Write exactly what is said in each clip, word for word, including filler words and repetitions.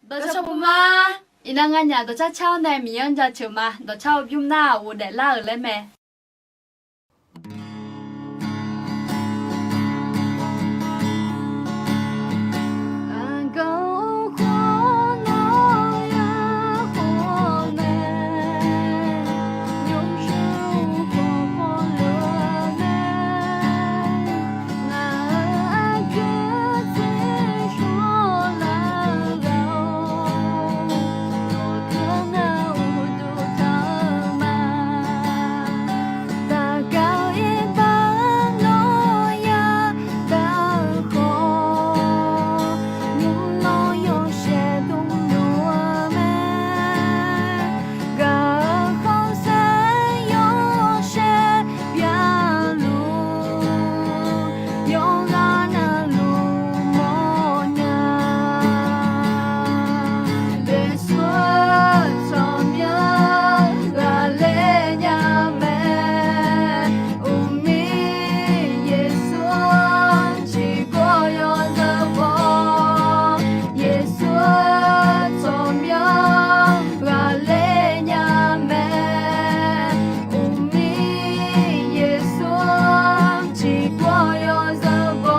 Dawqcar pov ma. Iqnan nganyaf dawqcar car-awr nae Miqyaer-anr jaceuq ma. Dawqcar-eu bymr nar-aq ghofdaef lar-euq laer mae. Aqgeu khawf nawr yar khawf mae, nymrshuir khawf khawf luf mae. Ngaq-euq aqgeu tser shawr lar ghaq-awr, nawq teu nar uqduq taq-eu ma. Daqgaq-eu iqbax nawr yadaq-eu khawf, nymr nawr yawshaef dmluf-eu mae. Gaq-euq khanqsaer yawshaef byaqluf, yawqghaq navluf mawrnya. Yeqsur-eu tsawrmyanr ghaqler nya mae. Uqmir Yeqsur-anr ciqgor yawzeu baw. Yeqsur-eu tsawrmyanr ghaqler nya mae. Uqmir Yeqsur-anr ciqgor yawzeu baw.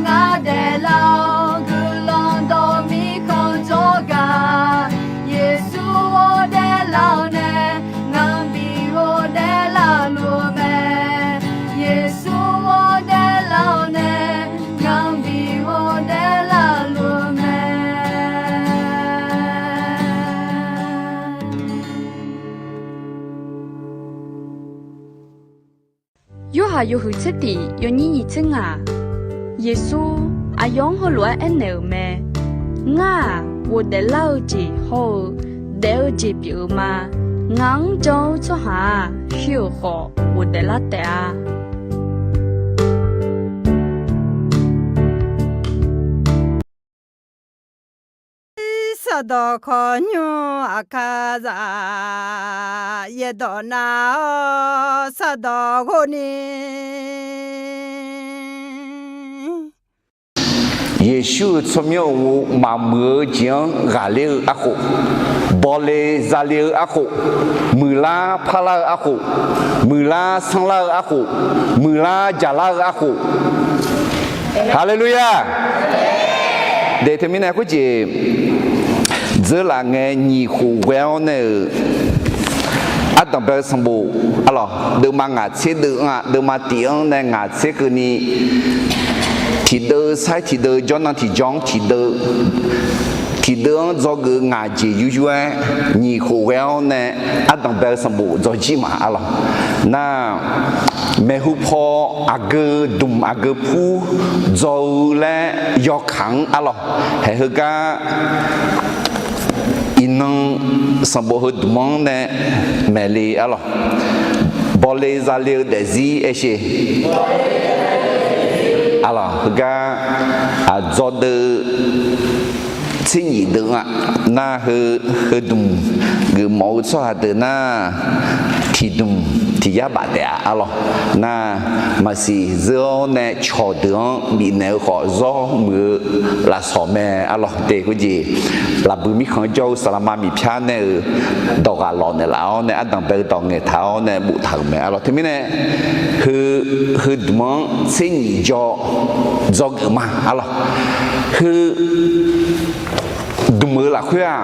Ngar daeflar-awr guiqlanq dawq mirkhanq jawrgar, Yeqsur ghofdaeflar-awr nae, ngar bi ghofdaeflar luf-eu mae. Yeqsur ghofdaeflar-awr nae, ngar bi ghofdaeflar luf-eu mae. Yorhaq yawhuiq tser tiq yawnyir nyiq tser ngaq. Yeqsur aqyawf-anr heulof-aer aernaeq-euq mae. Ngar-aq, ghofdaeflar-eu jeq hawr-eu daef-eu jeq pyeuf-eu ma. Ngaq-anr jan-eu tsawrhaq-aq, shuir-euq khawf ghofdaeflar taef-a. Sardawq khawf nymr aqkar zaq, yaerdawq nav-awr sardawq ghofni. Yeqsur-euq tsawrmyanr uqmov maqmuiq-eu jeq-anr ghaqler-eu arkhof, bawle zale-eu arkhof, muiqlar parlar-eu arkhof, muiqlar sanrlar-eu arkhof, muiqlar jaqlar-eu arkhof. Haleluya! De teumirnae khoerjeq dzeurlaf ngae nyiq khof ghae-awr nae-euq ardanq bae-eu sanqbof arlawq, deuvma ngaq tser deuv-anr-aq, deuvma tiq-anr nae ngaq tser keuvni, tiqdeuv sair tiqdeuv jawrnan tiqjawr-anr tiqdeuv, tiqdeuv-anr dzawgeuf-eu ngaq jeq yuryur-aer nyiq khof ghae-awr nae ardanq bae-eu sanqbof dzawjir ma arlawq. Nar, maeqhu paw aqgeu dmq aqgeu pur dzaw-eu laer yawkaq-anr arlawq, haeq heugar iqnan sanqbof heudmq-anr nae maeqle arlawq. Bawle zale-eu daefzir aershe arlawq, heugar aqdzawdeuv tser nyif deuv-anr-aq, nar heu, heudmq geufmawf-eu tsawrhaq deuq nar, tiqdmq tiq yar baf taef-a arlawq. Nar, maqsiq zeur-awr nae cawqdeuq-anr bifnaeq-eu khawf zawr muiq-eu lafsawq mae arlawq. De khoerjeq lafbui mirkhanq-anr jawr-eu saqlaqma miqpyar nae-euq dawq ghaq lawq naeqlaf-awr nae ardanq bae-eu dawq ngaeqtaq-awr nae boftaq-euq mae arlawq. Teumirnae heu, heudmq-anr tser nyif jaw dzawgeuf ma arlawq. Heu dmq-eu lafkhoer-aq,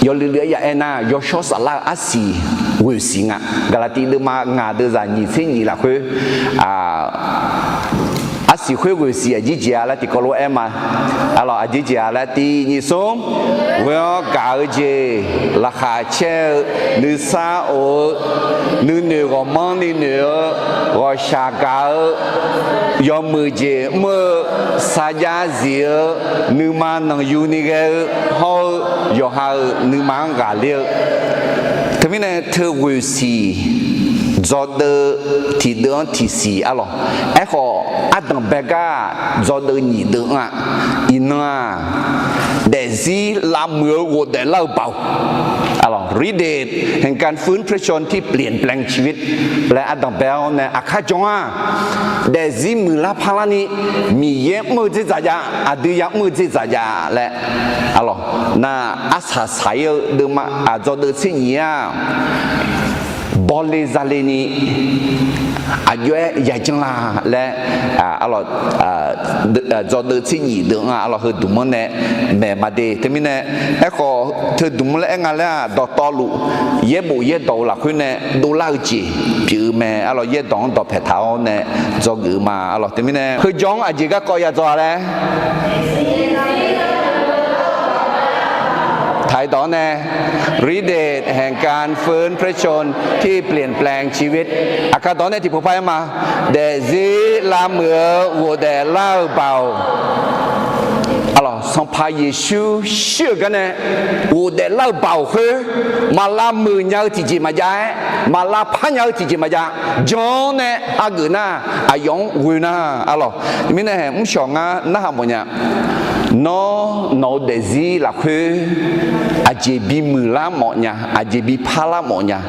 yawluiv luiv-aer ya aernar, yawshawr saflar-eu arsiq ghoeq siq nga. Gaqlaqtiv deuvma ngaq deuv zaq nyiq tser nyiq lafkhoer, arsiq khoer ghoeq siq aqjir jeq-a laer tiqkawv lof-aer aer ma arlawq. Aqjir jeq-a laer tiq nyiq smr, ghoe-awr gaq-eu jeq laqkhaq caer-eu, nuisar of-eu, nuinoeq ghawqmanrni noeq-eu, ghawqshaq gaq-eu, yawmuiq jeq mr-eu, sarjax zif-eu, nuima nanqyuni ghae-eu hawr-eu, yawqha-euq nuima-anr ghaqler-eu. Teumirnae teu ghoeq siq dzawdeuv tiqdeuv-anr tiqsiq arlawq. Aerkhawf ardanq bae gar dzawdeuv nyiq deuv-anr-aq, iqnan-aq, daefzir lavmuiq-eu ghofdaef lar-eu baoq ฤทธิ์เดชแห่งการฟื้นพระชนม์ที่เปลี่ยนแปลงชีวิต laer ardanq bae-awr nae aqkar jan-a, daefzir muiqlar parlarni Miqyaer mr-eu dzerdzaq jav, aqdui ya'mr-eu dzerdzaq jav laer arlawq. Nar arsaq saq-ir-eu deuvma aqdzawdeuv tser nyif-aq, bawle zale ni aqjox-aer yajanr la laer, arlawq, dzawdeuv tser nyif deuv-anr arlawq heudmq-anr nae maeq ma de. Teumirnae aerkhawf teudmq-anr laer aer nga laer-aq, dawqtawvluf yaerbof yaerdawq-eu lafkhoer nae dovlar-eu jeq pyeuf-eu mae arlawq. Yaerdawq-anr dawqpaeq taq-awr nae dzawgeuf-eu ma arlawq. Teumirnae heujawr-anr aqjeq garkawv ya dzaw-a laer ไทย dawq-anr nae ฤทธิ์เดชแห่งการฟื้นพระชนม์ที่เปลี่ยนแปลงชีวิต aqkar dawq-anr nae tiqpov par-aer ma, daefzir lavmuiq-eu ghofdaef lar-eu baoq. Arlawq, Sanqpaq Yeqsur shir-euq gar nae ghofdaef lar-eu baoq khoer, maq lavmuiq nya-eu tiqjeq maqjav-aer, maq lavpar nya-eu tiqjeq maqjav, jan-awr nae hageuf nar, aqyawf-anr ghoe nar arlawq. Mirnae haeq mrshawq ngar narhaq mawfnya. Nawr nawq-eu daefzir lafkhoer aqjeq bimuiq lar mawfnya, aqjeq bipar lar mawfnya.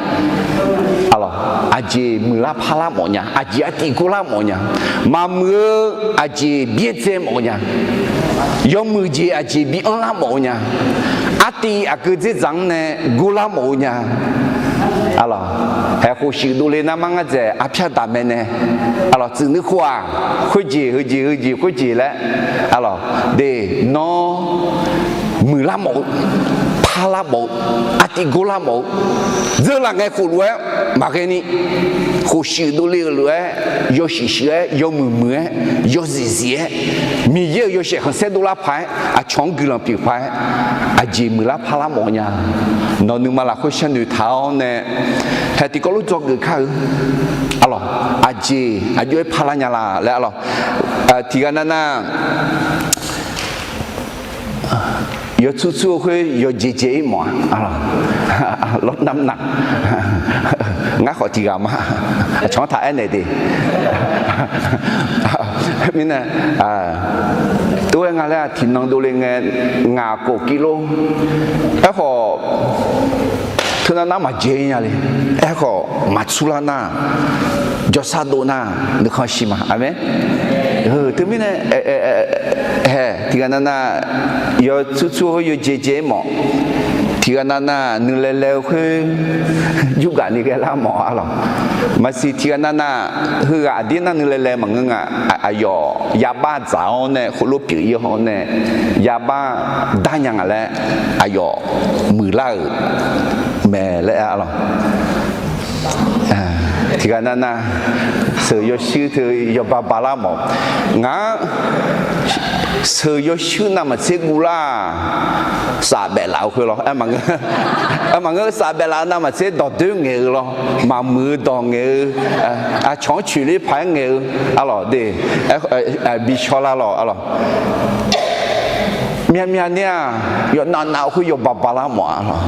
Arlawq, aqjeq muiqlar parlar mawfnya, aqjeq artiv gurlar mawfnya, maqmuiq-eu aqjeq byaerdzae mawfnya, yawmuiq jeq aqjeq bi-anr lar mawfnya, artiv aqgeu dzerdzaq-anr nae gurlar mawf-eu nya. Arlawq, Aer, khofshuif dovle narmar ngar dzaeq arpyar daq mae nae, arlawq, tsuif nuikhof-aq, khoerjeq heujeq heujeq khoerjeq laer, arlawq, de, nawr muiqlar mawf-eu, parlar mawf-eu, artiv gorlar mawf-eu, dzeurlaf ngae khofluf-aer maqghae ni, khofshuif dovle-euq lof-aer, yawshuif shuif-aer, yawmuiq muiq-aer, yawzif zif-aer, Miqyaer-euq yawshaef khanqsaer dovlar paq-aer, aqcawq-anr guiqlanq pyeuf paq-aer, aqjeq muiqlar parlar mawf nya. Nawq nuima lafkhoer sharnoeq taq-awr nae, hae tiqkawv lof dzawgeuf kar-eu, arlawq, aqjeq aqjox-aer parlar nya la laer, arlawq, tiqghaq nav nav, yawtsur tsur-eu khoer yawqjeq jeq-ir mawf-a, arlawq, lawrnamq nav, ngar khawf tiqghaq ma, aqcawq-anr taq aernaeq de. Mirnae, tov-aer nga laer-aq, tiqnan dovle ngae, ngaq khof kilo, aerkhawf, teunav nar maqjae nya le. Aerkhawf maqtsurlar nar, jawrsar dov nar, nuikhanr shir ma. Aqmeq. Teumirnae, hae tiqghaq nav nav, yawtsur tsur-eu khoer yawqjeq jeq-ir mawf. Tiqghaq nav nav nuilae lae-eu khoer, jurgaq ni ghaelar mawf, arlawq. Maqsiq tiqghaq nav nav, heughaq aqdir nar nuilae lae maqngeur nga. Aqyawf yabar dzaq-awr nae, khoerlof pyeuf-ir-awr nae, yabar darnya nga laer, aqyawf muiqlar-euq mae laer, arlawq. Tiqghaq nav nav, sheuq yawshuir teu yawba balar mawf. Ngaq-anr sheuq yawshuir navmaqtser guvlar-aq, safbaef laf-eu khoer lawr, maqngeur, safbaef laf-eu navmaqtser dawqdoer ngaeq-eu lawr, maqmuiq-eu dawq ngaeq-eu, aqcawq-anr coeqler paq-aer ngaeq-eu, arlawq de, bi shawrlar lawq, arlawq. Myavmyav ni-aq, yawqnav nav-eu khoer yawba balar mawf-a, arlawq.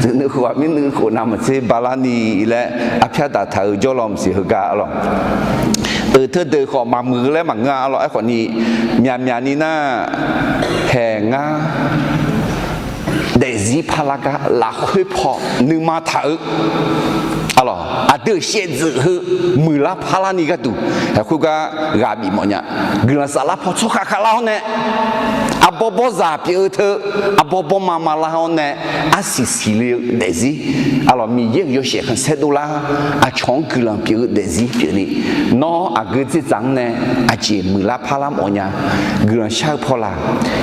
Teunuikhof-aq, mirnuikhof navmaqtser balar ni laer arpyar daqtaq-eu jawrlaw maqsiq heugar, arlawq. Euq teudeuq khawf maqmuiq-eu laer maqngeur-a, arlawq. Aerkhawf ni, myavmyav ni nar, hae ngar daefzir parlar gar lafkhoer paw nuima taq-eu, arlawq, aqdui-euq shaevdzeuf heu muiqlar parlar ni gharduq, khoergar ghaq bif mawf nya. Guiqlanq saflar paw tsawrhaq khavlar-awr nae, arbawr bawrzaq pyeuf-eu teu, arbawr bawrma malar-awr nae, arsiq siqle-eu daefzir, arlawq, Miqyaer-euq yawshaef khanqsaer dovlar, aqcawq-anr guiqlanq pyeuf-eu daefzir pyeufni, nawr aqgeu dzerdzaq-anr nae aqjeq muiqlar parlar mawf nya. Guiqlanq shar-eu paw laq,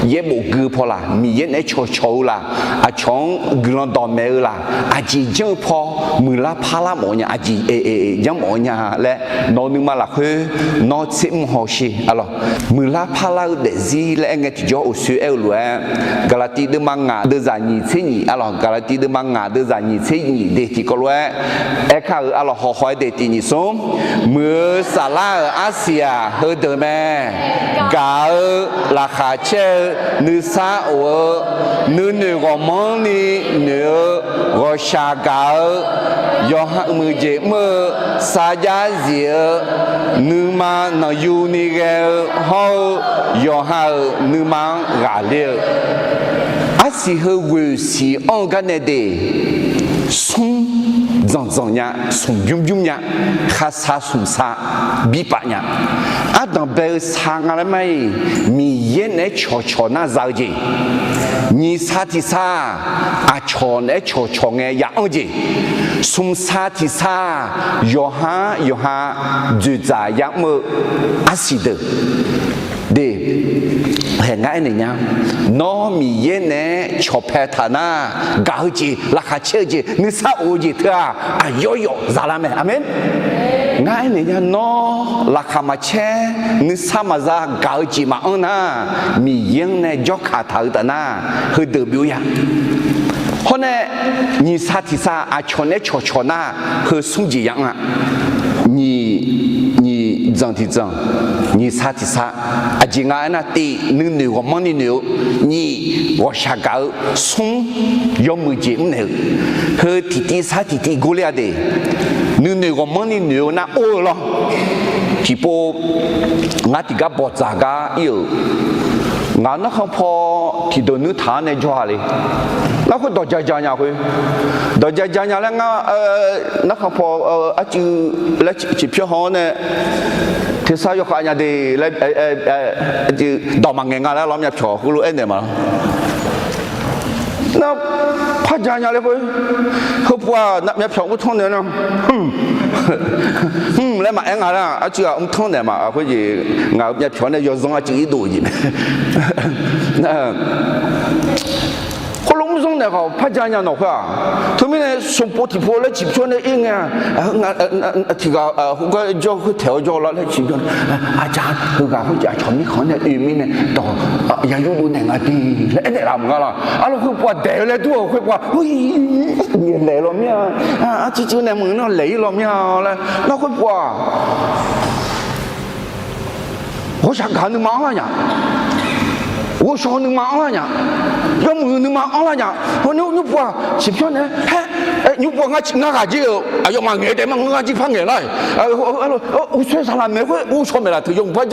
yaerbof gui-eu paw laq, Miqyaer naeq-aer cawqcawq-eu laq, aqcawq-anr guiqlanq dawqmaeq-eu laq, aqjeq janr-eu paw muiqlar parlar mawf nya, aqjeq janr mawf nya laer, nawq-eu nuima lafkhoer nawr tser mr haw sher, arlawq. Muiqlar parlar-eu daefzir laer aer ngae tiqjawr uqshoe aer-eu lof-aer, Gaqlaqtiv deuvma ngaq deuvzaq nyiq tser nyiq, arlawq, Gaqlaqtiv deuvma ngaq deuvzaq nyiq tser nyiq de tiqkawv lof-aer aerkar-euq, arlawq, hawqhaw-aer de tiq nyiq smr. Muiq-eu saflar-euq arsiq-aq heudeuq mae. Gaq-eu, laqkhaq caer-eu, nuisar of-eu, nuinoeq ghawqmanrni noeq-eu, ghawqshaq gaq-eu, yawqha muiqjeq mr-eu, sarjax zif-eu, nuima nanqyu ni ghae-eu hawr-eu, yawqha-euq nuima-anr ghaqler-eu, arsiq heu ghoeq siq anr-eu garnae de, smr dzanq dzanq nya, smq bymr bymr nya, khaqsaq smq saq bi paf nya. Ardanq bae-eu saq nga laer ma-iq, Miqyaer naeq-aer cawqcawq nar za-eu jeq. Nyiq saq tiq saq, aqcawq naeq-aer cawqcawq ngae ya anr jeq. Smq saq tiq saq, yawqha yawqha dzoeqdzaq yamr-eu arsiq deuq de, hae ngar aernaeq nya. Nawr Miqyaer naeq-aer cawqpae taq nar, gaq-eu jeq, laqkhaq caer-eu jeq, nuisar of-eu jeq teu-aq, aqyawf yawf zalar mae. Aqmeq. Ngar aernaeq nya, nawr laqkhaq maqcaer, nuisar maqza, gaq-eu jeq maqanr nar, Miqyaer-anr nae jawrkaq taq-eu taf nar, heudeuq byov ya. Hawr nae, nyiq saq tiq saq aqcawq naeq-aer cawqcawq nar, heu smr jeq ya anr-a. Nyiq, nyiq dzanq tiq dzanq, nyiq saq tiq saq, aqjeq nga aernar, tiv, nuinoeq ghawqmanrni noeq-eu, nyiq, ghawqshaq gaq-eu, smr, yawmuiq jeq mrnaeq-eu, heu tiqtiv sar tiqtiv gorler-a de. Nuinoeq ghawqmanrni noeq-eu nar or-eu lawr. Tiqpov ngar tiqgar bawqdzaq gar ir-euq, ngaq narkhan paw tiqdeuq nuir taq-anr nae jawr-a le. Nar khoer dawqja ja nya khoer, dawqja ja nya laer ngar narkhan paw arcuiv laer ciqpyawr haw-anr nae tersar yawkhav nya de laer, dawq maqngaeq nga laer lawr myav pyawq heulof aernaeq ma lawr. Parja nya laer khoer, heupov-aq myavpyawq mr tanr naeq nar, hmq laer maqaer nga lar, arcuiv-aq mr tanr naeq ma. Khoerjeq ngaq-euq myavpyawq nae yawzanr arcuiv irdov-eu jeq mae. Khoerlof mr zanr naeq khawf parja nya nawq khoer-aq. Teumirnae sanqpov tiqpov laer ciqpyawr nae ir ngae-a, tiqghaq khoergar jawr khoer taeq-awr jawr lar laer ciqpyawr nae, aqdzaq heughaq khoerjeq aqcawq mirkhanq nae oe mirnae dawq yayur dov naeq nga de laer aernaeq laf maqnga laq. Arlawr khoerpov-aq daeq-eu laer dur-euq khoerpov-aq, laeq law mir-a, arcuiv cuiv nae maqngeur nar laeq ir law mir-a laer nar khoerpov-aq, ghawqshaq gaq-eu nuima anr lar nya, ghovshaw-eu nuima anr lar nya, yawmuiq-eu nuima anr lar nya. Hawr nymr pov-aq ciqpyawr nae-a, haer, nymr pov-aq ngar ghaq jir-eu aqyawfmaf ngaeq taef ma, ngar jir par ngaeq lar-iq, uqtsoeq saqlaq maeq khoer ghovshaw maeq laf teu yawmuiq par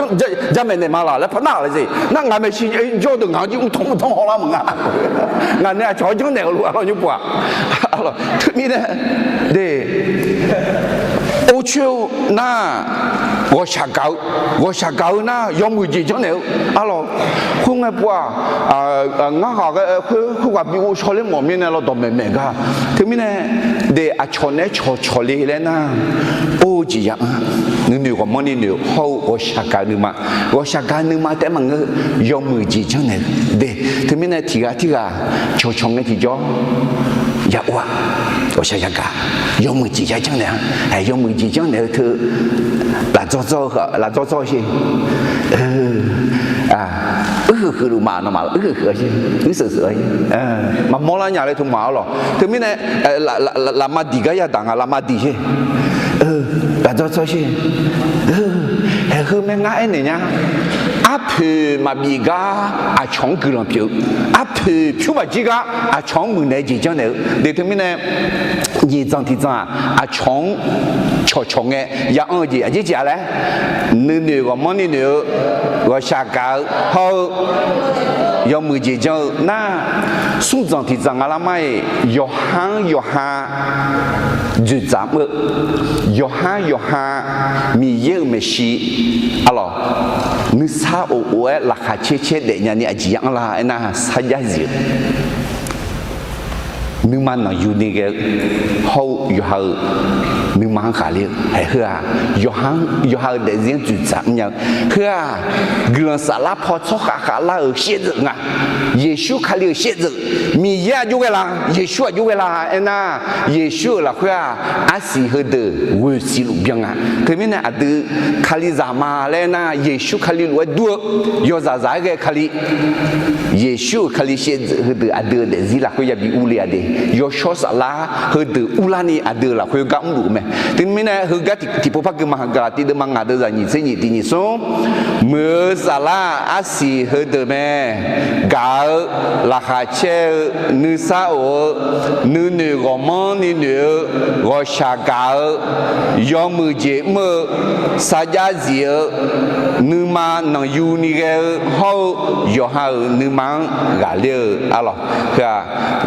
jamaeq naeq ma laq laer par nar laer jeq nar, ngaq maeqshi jawr deuq ngaq-anr jir mr tanr mr tanr hawlar maqnga. Ngaq nae aqcawq-anr janrnaeq-euq lof-a lawr nymr pov-aq. Teumirnae de, orcoer-eu nar ghawqshaq gaq-eu, ghawqshaq gaq-eu nar yawmuiq jeq janrnaeq-eu arlawr. Khoerngae pov-aq, ngar ghaq ghae khoer khoerghaq bi ghovshaw ler mawf mirnae lawr dawqmaeq maeq gar. Teumirnae de, aqcawq naeq-aer cawqcawq le laer nar, or-eu jeq ya-anr nuinoeq ghawqmanrni noeq-eu hawr-eu ghawqshaq gaq-eu nuima, ghawqshaq gaq-eu nuima taef maqngeur, yawmuiq jeq janrnaeq-eu de. Teumirnae tiqghaq tirghaq cawqcawq ngae tiqjawr ya or-aq, ghawqshaq yagaq, yawmuiq jeq ya janrnaeq-a, yawmuiq jeq janrnaeq-eu teu lafdzawr dzawr-eu, lafdzawr dzawr-eu sher, uir huiq huiq luf ma nawmaf uir huiq huiq-a sher, uir seuq seuq-a sher, maqmawr lar nya laer teu ma arlawr. Teumirnae lafma diq gar yadaq nga, lafma diq sher, lafdzawr dzawr sher, haeq heu mae ngar aernaeq nya. Arpoeq maqbif gar aqcawq-anr guiqlanq pyeuf-eu, arpoeq pyur maqjir gar aqcawq-anr muiqnaeq jeq janrnaeq-eu de. Teumirnae nyiq dzanq tiq dzanq-aq, aqcawq-anr cawqcawq ngae ya-anr-eu jeq aqjeq jeq-a laer, nuinoeq ghawqmanrni noeq-eu, ghawqshaq gaq-eu hawr-eu yawmuiq jeq janr-eu nar, smr dzanq tiq dzanq nga lar mar-iq, yawqha-anr yawqha dzoeqdzaq mr-eu, yawqha-anr yawqha Miqyaer-euq maeqshi arlawr, nuisar of of-aer laqkhaq caer caer daefnya ni aqjeq ya-anr lar aernar, sarjax zif-eu nuima nanqyuni ghae-eu hawr-eu yawqha-euq nuima-anr ghaqler-eu haeq heu-aq, yawqha-anr yawqha-euq daefzir-anr dzoeqdzaq mrnya-eu heu-aq, guiqlanq saflar paw tsawrkhav khavlar-euq shaevdzeuf nga. Yeqsur Kali-euq shaevdzeuf, Miqyaer aqjox ghae la, Yeqsur aqjox ghae la aernar, Yeqsur-euq lafkhoer-aq arsiq heudeuq ghoeq siq luf byan nga. Teumirnae aqdui Kalizaq ma laer aernar, Yeqsur Kali lof-aer dur-eu yawzaq zaq-aer ghae Kali, Yeqsur-euq Kali shaevdzeuf heudeuq aqdui-euq daefzir lafkhoer yabi urle-a de. Yawshawr saflar heudeuq urlarni aqdui-euq lafkhoer gar mrluf-eu mae. Teumirnae heugar tiqpov par gui ma, Gaqlaqtiv deuvma ngaq deuv zaq nyiq tser nyiq tiq nyiq smr, muiq-eu saflar arsiq heudeuq mae. Gaq-eu, laqkhaq caer-eu, nuisar of-eu, nuinoeq ghawqmanrni noeq-eu, ghawqshaq gaq-eu, yawmuiq jeq mr-eu, sarjax zif-eu, nuima nanqyuni ghae-eu hawr-eu yawqha-euq nuima-anr ghaqler-eu arlawr. Heu-aq,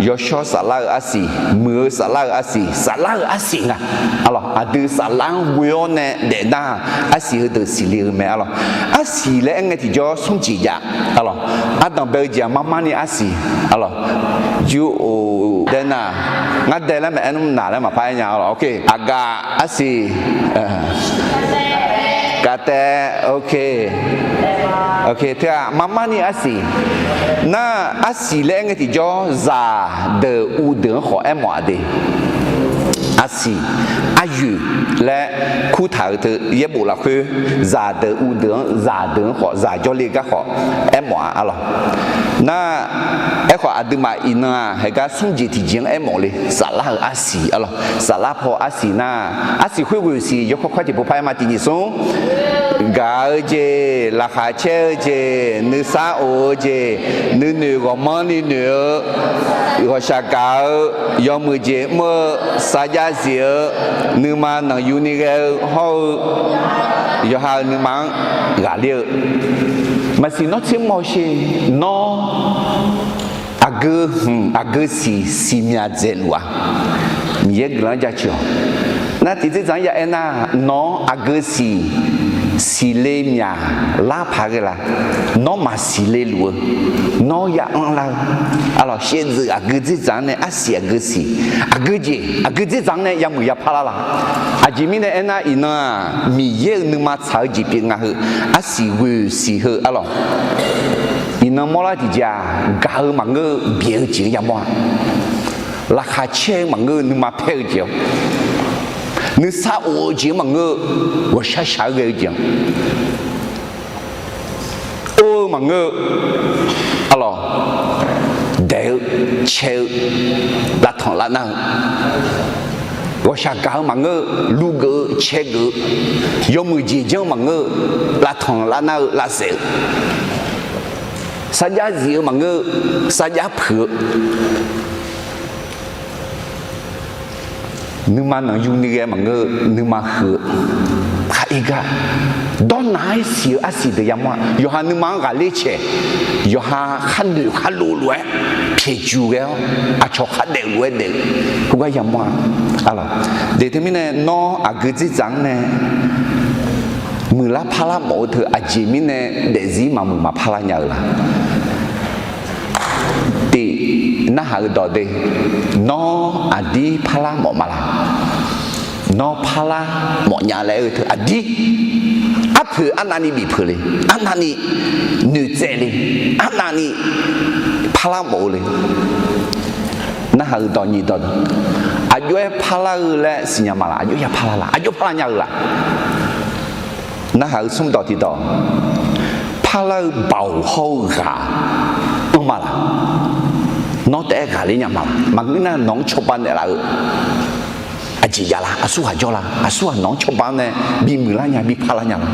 yawshawr saflar-eu arsiq, muiq-eu saflar-eu arsiq, saflar-eu arsiq nga. Arlawr, aqdui saflar-anr ghoe-awr nae daefnar, arsiq heudeuq siqle-eu mae arlawr. Arsiq laer aer ngae tiqjawr smrjeq jav arlawr. Ardanq bae-eu jeq-aq marmarni arsiq arlawr. Yur-oq dae nar, ngar dae laer maqaer nmr naq laer maqpar aer nya arlawr. Aqgaf arsiq, kavtaev, ok, teu-aq marmarni arsiq. Nar, arsiq laer aer ngae tiqjawr zaq deuq uqdeuq-anr khawf aermawf-a de. Arsiq, aryoeq laer kurtaq-eu teu yaerbof lafkhoer zaq deuq uqdeuq-anr, zaq deuq-anr khawf, zaq jawrle gar khawf aermawf-a arlawr. Nar, aerkhawf aqduimaf iqnan-aq heugar smrjeq tiqjeq-anr aermawf le. Saflar-euq arsiq arlawr. Saflar paw arsiq nar, arsiq khoerghoeq siq yawkawr kawr tiqpov par aer ma tiq nyiq smr. Gaq-eu jeq, laqkhaq caer-eu jeq, nuisar of-eu jeq, nuinoeq ghawqmanrni noeq-eu, ghawqshaq gaq-eu, yawmuiq jeq mr-eu, sarjax zif-eu, nuima nanqyuni ghae-eu hawr-eu yawqha-euq nuima-anr ghaqler-eu. Maqsiq nawr tser mawr sher, nawr aqgeu hmq aqgeu siq siqmyaq dzaeqluf-a. Miqyaer guiqlanq-anr jaceuq-awq. Nar tiqdzer dzaq-anr ya aernar, nawq-anr aqgeu siq Siqle myaqlar paq ghae la? Nawr maqsiq le luf-eu, nawr ya anr lar-eu, arlawq, shaevdzeuf aqgeu dzerdzaq-anr nae arsiq aqgeu siq, aqgeu jeq aqgeu dzerdzaq-anr nae yamuiq yapar lar la? Aqjeq mirnae aernar, iqnan-aq, Miqyaer-euq nuima tsaq-eu jeq pyeuf nga heu, arsiq ghoeq siq heu, arlawq, iqnan mawrlar tiqjeq-aq, gaq-eu maqngeur-eu byaeq-eu jeq-anr yamawr-a. Laqkhaq caer-eu maqngeur-eu nuima paer-eu jeq-awr, nuisar of-eu jeq-anr maqngeur-eu, ghawqshaq shaq-aer ghae-eu jeq-anr, or-eu maqngeur-eu, arlawq, daeq-eu, cae-eu, lavtanq lavnar-eu, ghawqshaq gaq-eu maqngeur-eu, lugeuf-eu caegeuf-eu, yawmuiq jeq janr maqngeur-eu, lavtanq lavnar-eu lavsaef-eu, sarjax zif-eu maqngeur-eu, sarjax puiq-eu, nuima nanqyu ni ghae maqngeur-eu, nuima huiq-eu, khar ir gar, dawrnaq-aer siq-eu arsiq deuq yamawr-a. Yawqha nuima-anr ghaqler caeq, yawqha kharnoeq kharlov lof-aer pyaeqjuq ghae-awr, aqcawq khardaef lof-aer daef-eu, khoergar yamawr-a. Arlawq, daeq teumirnae nawr aqgeu dzerdzaq-anr nae muiqlar parlar mawf-eu teu aqjeq mirnae daefzir maqmuiq maqpar lar nya-eu la? Tiq, narhaq-eu dawq de, nawr aqdir parlar mawf ma la? Nawr parlar mawf nya laer aer-eu teu aqdir, arpoeq arnavni bif peuq le, arnavni noeqtsaev le, arnavni parlar mawf-eu le. Narhaq-eu dawq nyiq dawq, aqjox-aer parlar-eu laer siqnya ma la? Aqjox ya parlar la? Aqjox parlar nya-eu la? Narhaq-eu smr dawq tiq dawq, parlar-eu baoq hawr-eu ghaq anr ma la? Nawr taef-aer ghaqler nya ma la? Maqngeur nar nawq-anr cawba naeqlaf-eu aqjeq jav la? Aqsurghaq jawr la? Aqsurghaq nawq-anr cawba-anr nae bimuiq lar nya, bi parlar nya la?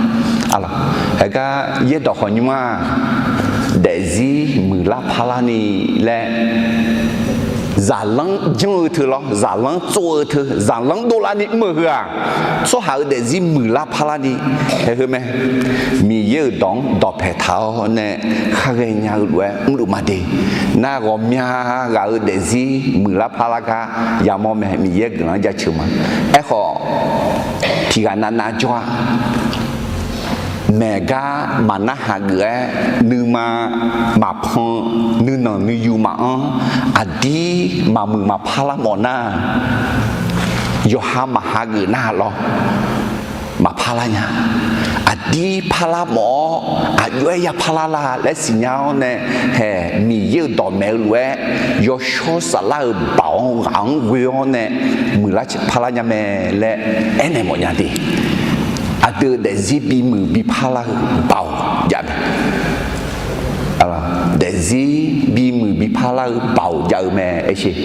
Arlawq, heugar yaerdawq khawf nymr-aq, daefzir muiqlar parlar ni laer, zaqlanr janr-eu teu lawr, zaqlanr tsov-eu teu, zaqlanr dovlar ni mr-eu heu-aq, tsawrhaq-euq daefzir muiqlar parlar ni, haeq heu mae. Miqyaer-euq dawq-anr dawqpae taq-awr nae kharghae nya-eu lof-aer mrluf ma de. Nar ghawqmya ghaq-euq daefzir muiqlar parlar gar yamawr mae, Miqyaer guiqlanq-anr jaceuq ma. Aerkhawf, tiqghaq navnav jawr-a. Maeq gar maqnar hageuf-aer, nuima maqpan, nuinanq nuiyu maqanr, aqdir maqmuiq maqpar lar mawf nar, yawqha maqhageuf nar lawr, maqpar lar nya. Aqdir parlar mawf-awr, aqjox-aer ya parlar la laer siqnya-awr nae, haeq Miqyaer-euq dawqmaeq-eu lof-aer, yawshawr saflar-euq baoq-anr ghaq-anr ghoe-awr nae, muiqlar parlar nya mae laer aernaeq mawf nya de. Aqdui daefzir bimuiq bi parlar-eu baoq jav mae. Daefzir bimuiq bi parlar-eu baoq jav-eu mae, aer sher.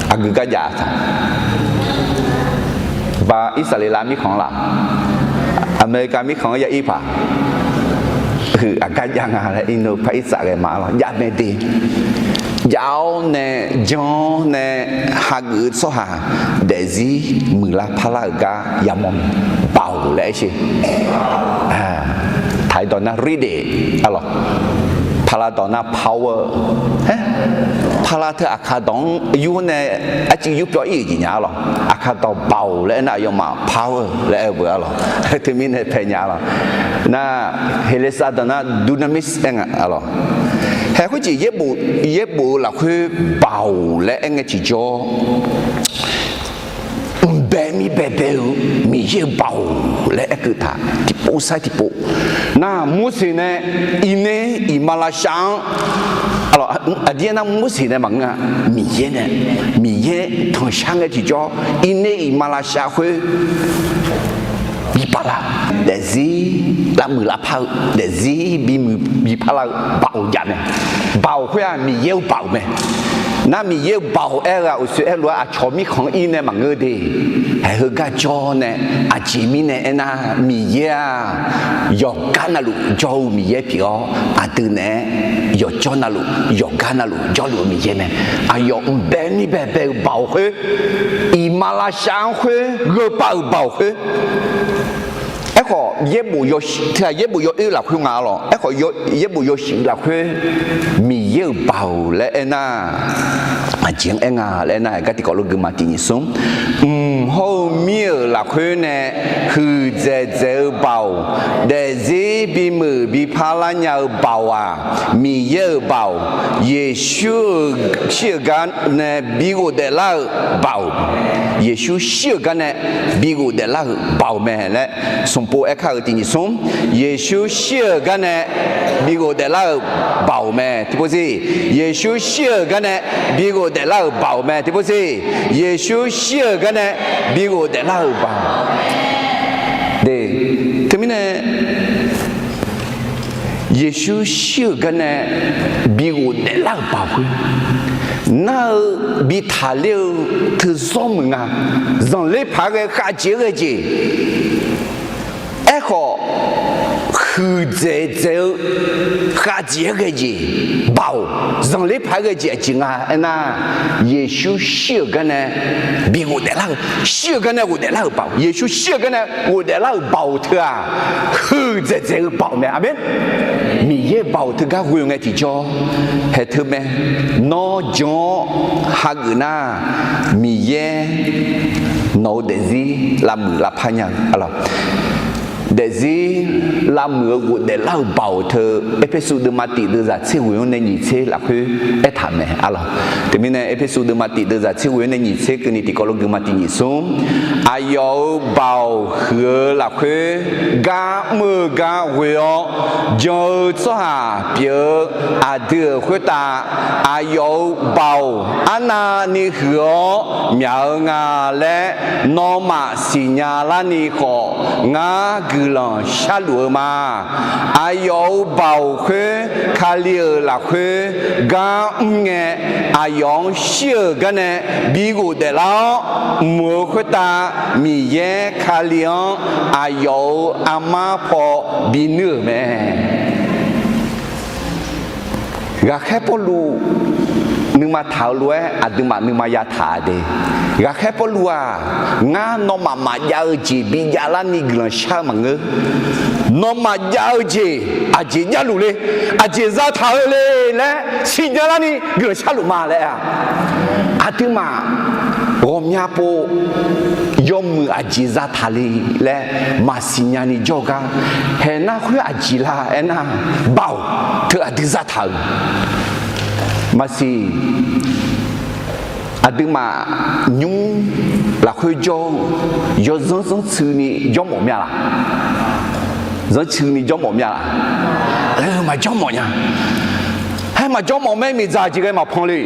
Aqgeu gar jav-a taq. Ba Irsaqleqlav mirkhanq-anr laf, Aqmeqlikav mirkhanq-anr ya ir paq, huiq aqgar jav nga laer irneu par irsaf ghae ma lawr, jav mae de. Jav-awr nae janr-awr nae hageuf-eu tsawrhaq daefzir muiqlar parlar-euq gar yamawr mae. Baoq laer aer sher. Taq-iq dawq nar read it, arlawq. Paqlaq dawq nar power. Paqlaq teu Aqkaq dawq-anr yur nae arcuiv yur pyawr ir-euq jeq nya, arlawq. Aqkaq dawq baoq laer aernar, aqyawfmaf power laer aer-eu beu, arlawq. Teumirnae paeq nya, arlawq. Nar, Heqleqsav dawq nar dunamis aer nga, arlawq. Haeq khoerjeq yaerbof-eu lafkhoer baoq laer aer ngae tiqjawr, mqbae mirbae bae-eu Miqyaer-euq baoq laer aerkeuv taq tiqpov sar tiqpov. Nar, Morseq nae iqnae iqmalavshav-anr, aqdir aernar Morseq nae maqngeur-a, Miqyaer nae, Miqyaer tanqshar ngae tiqjawr iqnae iqmalavshav khoer bi pavlar, daefzir lavmuiq lavpar-eu, daefzir bimuiq bi parlar-eu baoq jav mae. Baoq khoer-aq Miqyaer-euq baoq mae. Nar Miqyaer-euq baoq aer-eu-aq, uqshoe aerlof-aer aqcawq mirkhanq-anr ir nae maqngeur de. Haeq heugar jawr nae, aqjeq mirnae aernar, Miqyaer-aq, yawqgar navluf jawr-eu Miqyaer pyeuf-awr, aqdui naeq-aer yawqjawr navluf, yawqgar navluf jawrluf-eu Miqyaer mae. Aqyawf mqbae mirbae bae-eu baoq khoer, iqmalavshav-anr khoer gheupav-euq baoq khoer, aer Aerkhawf, yaerbof yawshuif teu-aq, yaerbof yawoer lafkhoer nga lawq. Aerkhawf, yaerbof yawshuif lafkhoer Miqyaer-euq baoq laer aernar, aqjeq-anr aer nga laer aernar, gar tiqkawv lof guima tiq nyiq smr. Mq hawr-eu mir-euq lafkhoer nae huiqdzaeq dzaeq-eu baoq, daefzir bimuiq bipar lar nya-eu baoq-aq, Miqyaer-euq baoq, Yeqsur-euq shir-euq gar nae bi ghofdaef lar-euq baoq, Yeqsur shir-euq gar nae bi ghofdaef lar-euq baoq mae laer, sanqpov aerkar-euq tiq nyiq smr. Yeqsur shir-euq gar nae bi ghofdaef lar-euq baoq mae tiqpov siq. Yeqsur shir-euq gar nae bi ghofdaef lar-euq baoq mae tiqpov siq. Yeqsur shir-euq gar nae bi ghofdaef lar-euq baoq. De, teumirnae Yeqsur shir-euq gar nae bi ghofdaef lar-euq baoq khoer, nar-eu bi taqler-eu teuzawr meuq nga. Zanqler paq-aer ghae khavjeq-aer ghae jeq. Aerkhawf, huiqdzaeq dzaeq-eu khavjeq-aer ghae jeq baoq, zanqler paq-aer ghae jeq aqjeq nga aernar, Yeqsur shir-euq gar nae bi ghofdaef lar-eu, shir-euq gar nae ghofdaef lar-euq baoq, Yeqsur shir-euq gar nae ghofdaef lar-euq baoq teu-aq, huiqdzaeq dzaeq-eu baoq mae. Aqmeq. Miqyaer baoq teugar ghoe-eu ngae tiqjawr, haeq teu mae. Nawr jan-awr hageuf nar, Miqyaer nawq-eu daefzir lavmuiq lavpar nya-eu, daefzir lavmuiq-eu ghofdaef lar-euq baoq teu, Erpersu deuvma tif deuvzaq tser ghoe-anr nae nyiq tser lafkhoer aertaq mae. Aqlawq, teumirnae Erpersu deuvma tif deuvzaq tser ghoe-anr nae nyiq tser keuvni tiqkawv lof guima tiq nyiq smr. Aqyawf-euq baoq huiq-eu lafkhoer gar mr-eu gar ghoe-awr, jan-eu tsawrhaq pyeuf-eu aqdui-euq khoertav aqyawf-euq baoq arnavni huiq-awr myaq-eu nga laer nawmaf siqnya larni khawf, ngar guiqlanq sharluf-eu ma. Aqyawf-euq baoq khoer Kali-euq lafkhoer gar mr ngae, aqyawf-anr shir-euq gar nae bi ghofdaef lar-awr, mq-euq khoertav Miqyaer Kali-anr aqyawf-euq armar paw binuir-euq mae. Ghaqkhaer Pawrluv nuima taq-eu lof-aer aqduimaf nuima yataq de. Ghaqkhaer Pawrluv-aq, ngar nawmaf maqjav-eu jeq bijav larni guiqlanq shar-eu maqngeur. Nawmaf jav-eu jeq aqjeq javluf le, aqjeq zataq-eu le laer siqnya larni guiqlanq sharluf ma laer-a. Aqduimaf ghawqmya pov yawmuiq aqjeq zataq le laer maqsiq nyani jawr-eu gar, haeq nar khoer aqjeq la aernar, baoq teu aqdui zataq-euq maqsiq. Aqduimaf nymr lafkhoer jawr-eu yawzanr zanrtsuini jawrmawf mya laq? Zanrtsuini jawrmawf mya laq? Maqjawr mawf nya. Haer maqjawr mawf mae, miqdzaq jeq ghae maqpan le.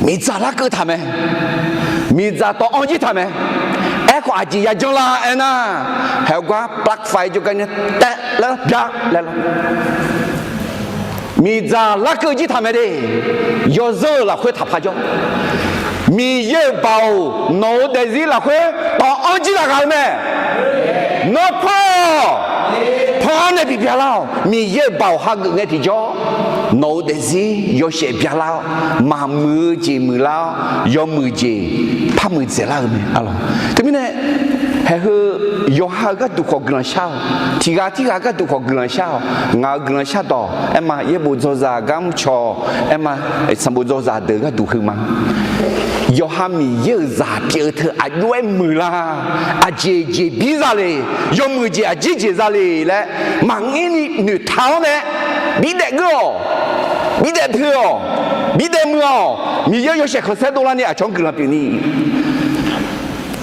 Miqdzaq larkeuv taq mae. Miqdzaq tawv-anr jir taq mae. Aerkhawf aqjeq yajanr la aernar, haeq gar ปลั๊กไฟ jawrgar nae taev laer bya laer lawr. Miqdzaq larkeuv jir taq mae de. Yawzanr-euq lafkhoer taqpar jawr. Miqyaer-euq baoq nawq-euq daefzir lafkhoer tawv-anr jir laf ghaq-eu mae. Nawr pan-awq. Pan-awr nae bibya lar-awq. Miqyaer-euq baoq hageuf ngae tiqjawr, nawq-euq daefzir yawshaef bya lar-awr, maqmuiq-eu jeq muiqlar-awr, yawmuiq jeq par muiqdzaeq lar-eu mae. Teumirnae, haeq heu yawqha-euq gharduq khawf guiqlanq shar-awq. Tiq ghaq tirghaq gharduq khawf guiqlanq shar-awq. Ngaq-euq guiqlanq shardawq aerma, yaerbof dzawzaq gar mrcaw aerma, sanqbof dzawzaq deuq gharduq heu ma. Yawqha Miqyaer-euq zaq pyeuf-eu teu aqjox-aer muiqlar, aqjeq jeq bir za le, yawmuiq jeq aqjir jeq za le laer maqngeur ni noeqtaq-awr nae, birdaef geur-awq, birdaef poe-awq, birdaef muiq-awq. Miqyaer yawshaef khanqsaer dovlarni aqcawq-anr guiqlanq pyeufni.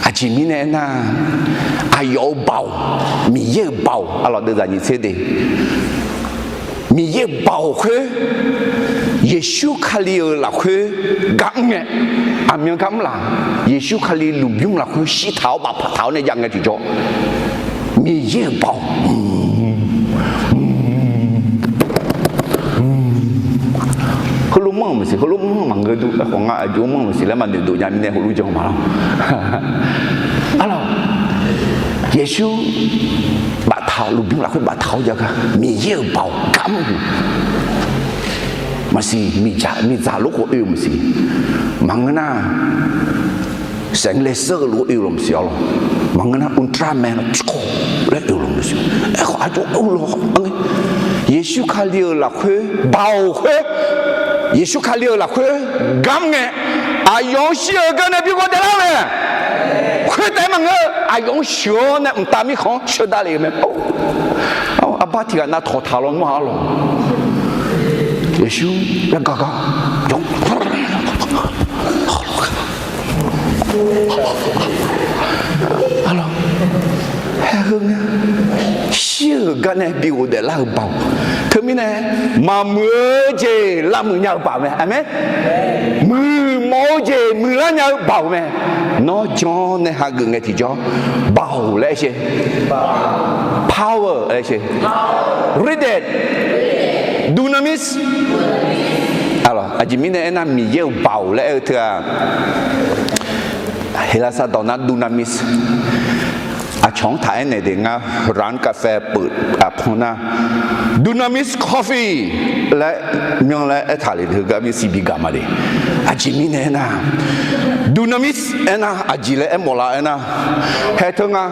Aqjeq mirnae aernar, aqyawf-euq baoq, Miqyaer-euq baoq, aqlawq deuvzaq nyiq tser de. Miqyaer-euq baoq khoer, Yeqsur Kali-euq lafkhoer gar mr ngae, aqmyan gar mr laf, Yeqsur Kali lmqbymr lafkhoer shirtaq-awr bafpaq taq-awr nae jav ngae tiqjawr, Miqyaer-euq baoq heulof manr-euq maqsiq, heulof manr maqngeur dur, aerkhawf ngar aqjox manr maqsiq laer maqnoeq dof nya mirnae heulof jan ma lawr. Aqlawq, Yeqsur baftaq-awr, lmqbymr lafkhoer baftaq-awr jav gar Miqyaer-euq baoq gar mr-eu maqsiq, miqdzaq lor khawf oe-eu maqsiq. Maqngeur nar, Saeqlaeq seur-eu lof-aer oe-eu lawq maqsiq-a lawq. Maqngeur nar Ultraman lawq, laer oe-eu lawq maqsiq. Aerkhawf aqjox-aer ur lawq. Yeqsur Kali-euq lafkhoer baoq khoer, Yeqsur Kali-euq lafkhoer gar ngae, aqyawf-anr shir-euq gar nae bi ghofdaef lar-eu mae. Khoertaef-aer maqngeur, aqyawf-anr sheuq-awr nae mqtav mirkhanq-anr sheuqdav lef-eu mae. Arbar tiq ghaq navtawq taq lawnmr-a arlawq. Yeqsur laer gar gar, arlawq, hae heu ngae, shir-euq gar nae bi ghofdaef lar-eu baoq. Teumirnae, maqmuiq-eu jeq lavmuiq nya-eu baoq mae. Aqmeq. Muiqmawf-eu jeq muiqlar nya-eu baoq mae. Nawr jan nae hageuf ngae tiqjawr, baoq laer aer sher. Power laer aer sher. Ride. Dunamis. Arlawq, aqjeq mirnae aernar, Miqyaer-euq baoq laer aer-eu teu-aq, Heqlaqsaq dawq nar dunamis. Aqcawq-anr taq aernaeq de ngar, ร้านกาแฟ peuq aqpan nar, Dunamis Coffee laer myanr laer aertaq lef-eu garmir siqbi gaq ma de. Aqjeq mirnae aernar, dunamis aernar aqjeq laer aermawf lar aernar, hae teu nga,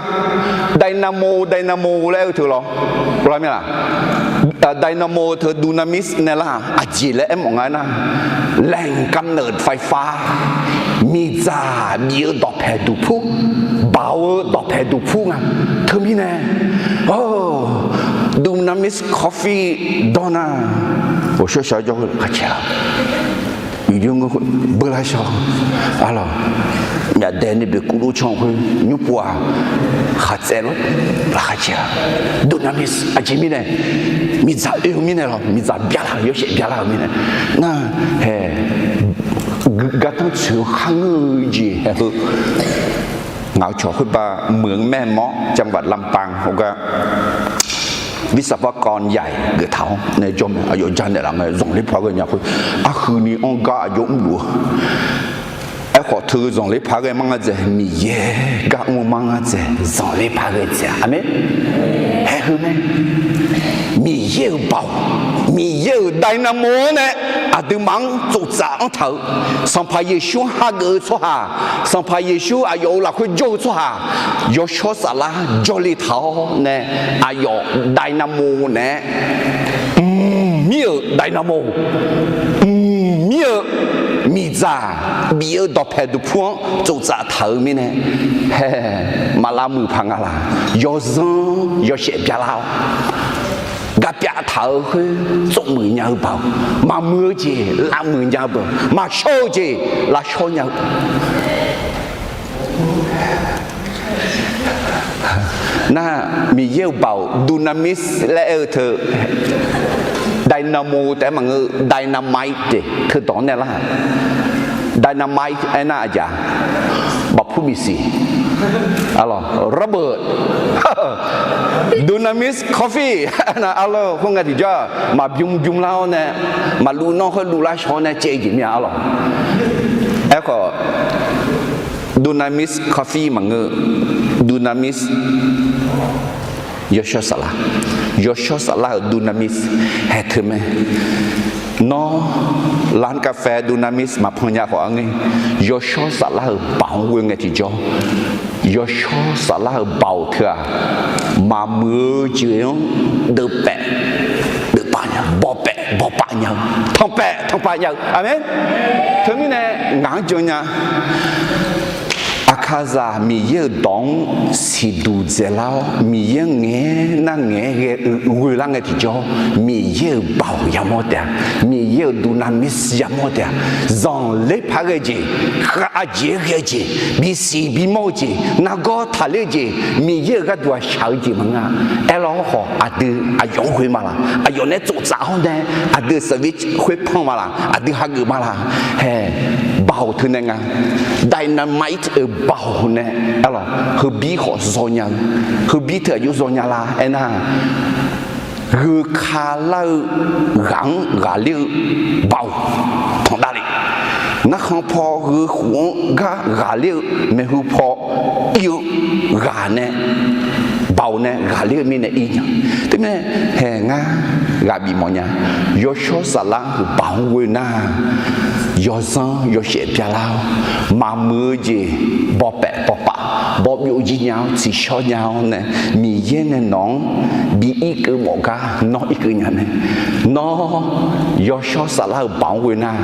dynamo, dynamo laer aer-eu teu lawr, lar mir-a. Dynamo teu dunamis nae lar-aq aqjeq laer aermawf nga aernar, แหล่งกำเนิดไฟฟ้า, miqdzaq bif-eu dawqpaeq duqpur, baoq-eu dawqpaeq duqpur nga. Teumirnae, Dunamis Coffee dawr nar, ghawqshawr shawr jawr-eu laqkhaq caer-a. Uqjir ngeur khoer beular shawr, arlawq, myaqdae ni beqkuv lov can khoer nymr pov-aq, khaqtsaev lor, laqkhaq caer-a. Dunamis aqjeq mirnae, miqdzaq oe-eu mirnae lawr, miqdzaq byalar-eu, yawshaef byalar-eu mirnae, nar, hae, gardanr tsoeq-eu kharngeur-eu jeq hae heu. Ngaq-euq cawq khoerbav muiq-eu mae mawr จังหวัดลำปาง hawgar วิศวกรใหญ่ geuf taq-awr nae jawr mae, aqyawf janaeq laf mae, zanqler par ghae nya khoer, arhuini anr gar aqjox mrluf-eu. Aerkhawf teu zanqler par ghae mar ngar dzaeq, Miqyaer gar mr-eu mar ngar dzaeq, zanqler par ghae dzaeq-a. Aqmeq. Hae heu mae. Miqyaer-euq baoq, Miqyaer-euq dynamo-anr nae aqduimaf-anr tsoftsaf-anr taq-eu, Sanqpaq Yeqsur-anr hageuf-eu tsawrhaq, Sanqpaq Yeqsur aqyawf-euq lafkhoer jawr-eu tsawrhaq, yawshawr saflar jawrle taq-awr nae, aqyawf dynamo naeq-aer, mqmir-euq dynamo, mqmir-eu miqdzaq bif-eu dawqpaeq duqpur-anr tsoftsaf taq-euq mirnae, hae, maqlav muiq paq nga laq. Yawzanr yawshaef byalar-awr, gaqpyav taq-euq khoer tsofmuiq nya-eu baoq, maqmuiq-eu jeq lavmuiq nya-eu baoq, maqshawr-eu jeq lavshawr nya-eu Nar, Miqyaer-euq baoq dunamis laer aer-eu teu, dynamo taef-aer maqngeur, dynamite teu dawq-anr nae lar. Dynamite aernar aqjeq-a, bafpur bisiq, arlawq, rubber, dunamis coffee, arlawq, khoerngae tiqjawr-aq maqbym bymlar-awr nae, maqluv nawr khoer luvlar shawr-awr nae caev-eu jeq mir-a arlawq. Aerkhawf, dunamis coffee maqngeur, dunamis yawshawr saflar, yawshawr saflar-euq dunamis haeq teu mae. Nawr, ร้านกาแฟ dunamis maqpan nya khawf-anr ngae, yawshawr saflar-euq baoq-anr ghoe ngae tiqjawr, yawshawr saflar-euq baoq teu-aq, maqmuiq-eu jeq-anr deuvpaef deuvpav nya, bawpaef bawpav nya-eu, tanqpaef tanqpav nya-eu. Aqmeq. Teumirnae ngaq-anr jannya Aqkaqzaq Miqyaer-euq dawq-anr siqduq dzaeqlar-awr, Miqyaer-anr ngaeq-aer nar ngaeq-aer ghae-eu ghoelar ngae tiqjawr, Miqyaer-euq baoq yamawr taef-a, Miqyaer-euq dunamis yamawr taef-a. Zanqler par ghae-eu jeq, khavjeq-aer ghae-eu jeq, bisiq bimawr-eu jeq, nargawr taqler-eu jeq, Miqyaer-euq gharduq-aq shaq-eu jeq maqngeur-a. Aerlawr khawf aqdui aqyawf-anr ghoe ma laq? Aqyawf nae tsoftsaf-awr nae aqdui-euq service khoerpan ma laq? Aqdui hageuf ma laq? Hae, baoq teu nae nga. Dynamite-euq baoq nae, arlawq, heubir khawf zawnya-eu, heubir teu aqjox zawnya la aernar, gheu ka lar-eu ghaq-anr ghaqler-eu baoq panqdav le. Narkhan paw gheu khof-anr gar ghaqler-eu maeqhu paw ir-eu ghaq nae, baoq nae ghaqler-eu mirnae ir nya. Teumirnae, hae ngar ghaq bif mawf nya. Yawshawr saflar-euq baoq-anr ghoe nar, yawzanr yawshaef byalar-awr, maqmuiq-eu jeq bawpaef bawpav bawbyov jir nya-awr tsiqshawr nya-awr nae, Miqyaer nae nawq-anr bi irkeuv mawf gar nawr irkeuv nya mae. Nawr yawshawr saflar-euq baoq-anr ghoe nar,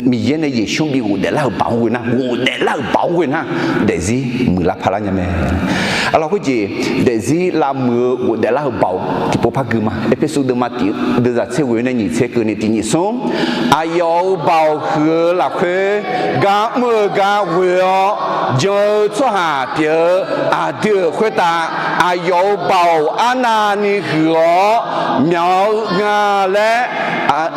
Miqyaer nae Yeqsur bi ghofdaef lar-euq baoq-anr ghoe nar, ghofdaef lar-euq baoq-anr ghoe nar, daefzir muiqlar parlar nya mae. Arlawr khoerjeq, daefzir lavmuiq-eu ghofdaef lar-euq baoq tiqpov par gui ma. Erpersu deuvma tiq deuvzaq tser ghoe nae nyiq tser keuvni tiq nyiq smr, aqyawf-euq baoq huiq-eu lafkhoer gar mr-eu gar ghoe-awr jan-eu tsawrhaq pyeuf-eu aqdui-euq khoertav, aqyawf-euq baoq arnavni huiq-awr myawq-eu nga laer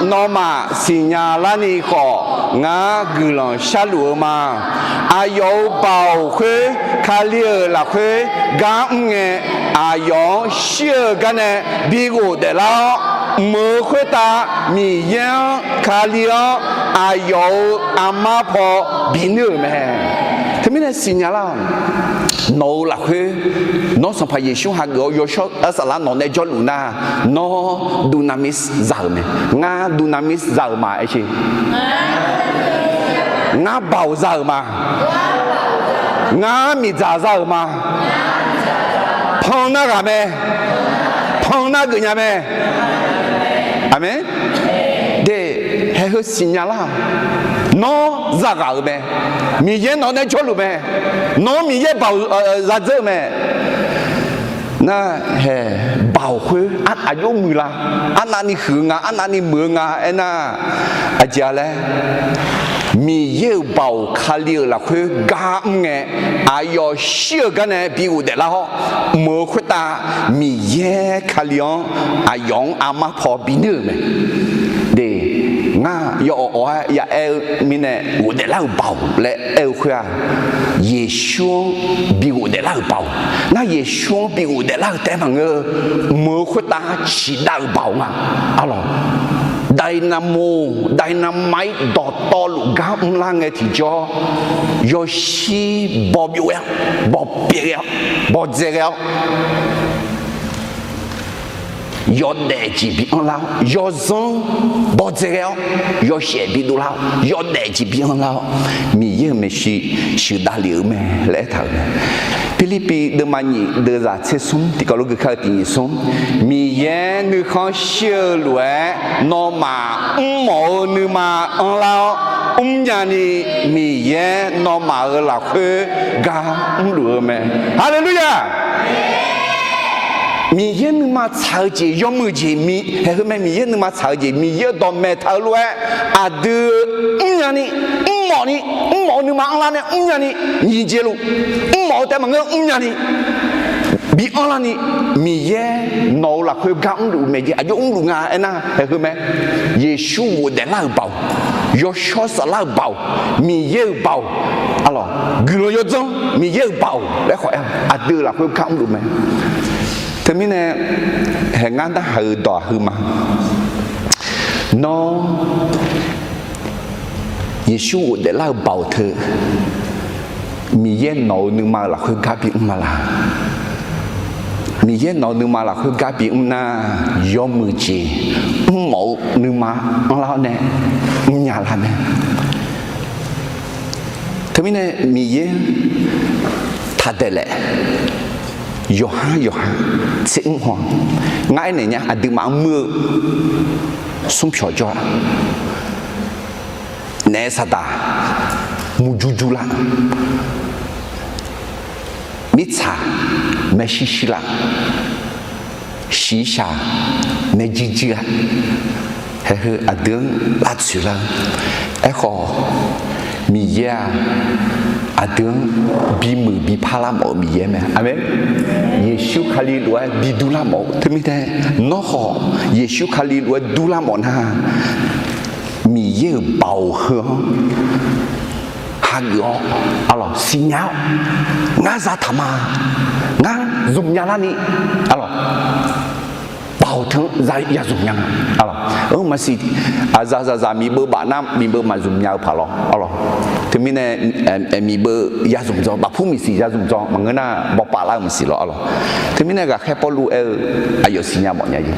nawmaf siqnya larni khawf, ngar guiqlanq sharluf-eu ma. Aqyawf-euq baoq khoer Kali-euq lafkhoer gar mr ngae, aqyawf-anr shir-eu gar nae bi ghofdaef lar-awr, mq-euq khoertav Miqyaer-anr, Kali-anr, aqyawf-euq armar paw binuir-euq mae. Teumirnae siqnya lar-awq. Nawq-euq lafkhoer, nawr Sanqpaq Yeqsur hageuf-awr yawshawr arsaqlar nawq nae jawrluf nar, nawr dunamis za-euq mae. Ngar dunamis za-euq ma aer sher. Ngar baoq za-euq ma. Ngar miqdzaq za-euq ma. Pan nar ghaq mae. Pan nar geufnya mae. Aqmeq. De, haeq heu siqnya lar-awq. Nawr zaghaq-euq mae. Miqyaer nawq nae jawrluf mae. Nawr Miqyaer baoq zadzeur-eu mae. Nar haeq baoq khoer aqjox muiqlar, arnavni huiq-eu nga, arnavni muiq-eu nga aernar, aqjeq-a laer, Miqyaer-euq baoq Kali-euq lafkhoer gar mr ngae, aqyawf shir-eu gar nae bi ghofdaef lar-awr, mq-euq khoertav Miqyaer Kali-anr aqyawf-anr armar paw binuir-euq mae. De, ngar yawawq awq-aer yaaer-eu mirnae ghofdaef lar-euq baoq laer aer-eu khoer-aq, Yeqsur-anr bi ghofdaef lar-euq baoq. Nar Yeqsur-anr bi ghofdaef lar-euq taef maqngeur-eu, mq-euq khoertav ciqdav-euq baoq nga. Arlawq, dynamo, dynamite dawqtawvluf gar mrlar ngae tiqjawr, yawshir bawbyov-aer-awr, bawpyaev ghae-awr, bawdzae ghae-awr, yawdaef jeq bi anrlar-awr, yawzanr bawdzae ghae-awr, yawshaef bi dovlar-awr, yawdaef jeq bi anrlar-awr, Miqyaer-euq maeqshi sheuqdav lef-eu mae laer aertaq-euq mae. Pirlirpiv deuvma nyiq deuvzaq tser smr tiqkawv lof gui kar-eu tiq nyiq smr, Miqyaer nuikhanr shir-eu lof-aer nawmaf mrmawf-eu nuima anrlar-awr, mrnya ni Miqyaer nawmaf-euq lafkhoer gar mrluf-eu mae. Haleluya! Miqyaer nuima tsaq-eu jeq, yawmuiq jeq, haeq heu mae, Miqyaer nuima tsaq-eu jeq, Miqyaer-euq dawqmaeq taq-eu lof-aer aqdui mrnya ni, mrmawf ni, mrmawf-eu nuima anrlar nae mrnya ni, nyiq jeq luf, mrmawf-eu taef maqngeur mrnya ni, bi anrlar ni, Miqyaer nawq-euq lafkhoer gar mrluf-eu mae jeq, aqjox mrluf nga aernar, haeq heu mae. Yeqsur ghofdaef lar-euq baoq, yawshawr saflar-euq baoq, Miqyaer-euq baoq, arlawq, guiqlanq yawdzanr Miqyaer-euq baoq laer khawf aer-eu, aqdui-euq lafkhoer gar mrluf mae. Teumirnae, haeq ngar narhaq-euq dawq aqheu ma. Nawr Yeqsur ghofdaef lar-euq baoq teu, Miqyaer nawq-euq nuima-euq lafkhoer gar bimr ma laq? Miqyaer nawq-euq nuima lafkhoer gar bimr nar, yawmuiq jeq mrmawf-eu nuima anrlar-awr nae mrnya lar mae. Teumirnae Miqyaer taqdaeq laef, yawqhar yawqha tser mr haw, ngar aernaeq nya aqduimaf-anr muir-eu smrpyawq jawr-a. Naef saqdaq murjur jur lar, mirtsaq maershuir shuir lar, shiqshaq naerjuir juir-a. Haeq heu aqdui-anr lavtsoeq lar-eu. Aerkhawf, Miqyaer-aq, aqdui-anr bimuiq bipar lar mawf-eu Miqyaer mae. Aqmeq. Yeqsur Kali lof-aer bidur lar mawf-eu. Teumirnae, nawr khawf Yeqsur Kali lof-aer dur lar mawf nar, Miqyaer-euq baoq heu-anr hageuf-awr, arlawq, siqnya-awr, ngar zataq ma, ngar zmqnya larni, arlawq, baoq teu-anr ya zmqnya nga, arlawq. Maqsiq, aqzaq zaqzaq miqbeuv baf nar miqbeuv maqzmq nya-eu paq lawr, arlawq. Teumirnae, miqbeuv ya zmq dzaw, bafpur miqsiq ya zmq dzaw maqngeur nar, bawpaf lar-eu maqsiq lawr, arlawq. Teumirnae ghaqkhaer Pawrluv aer-eu, aqyawf siqnya mawfnya jeq.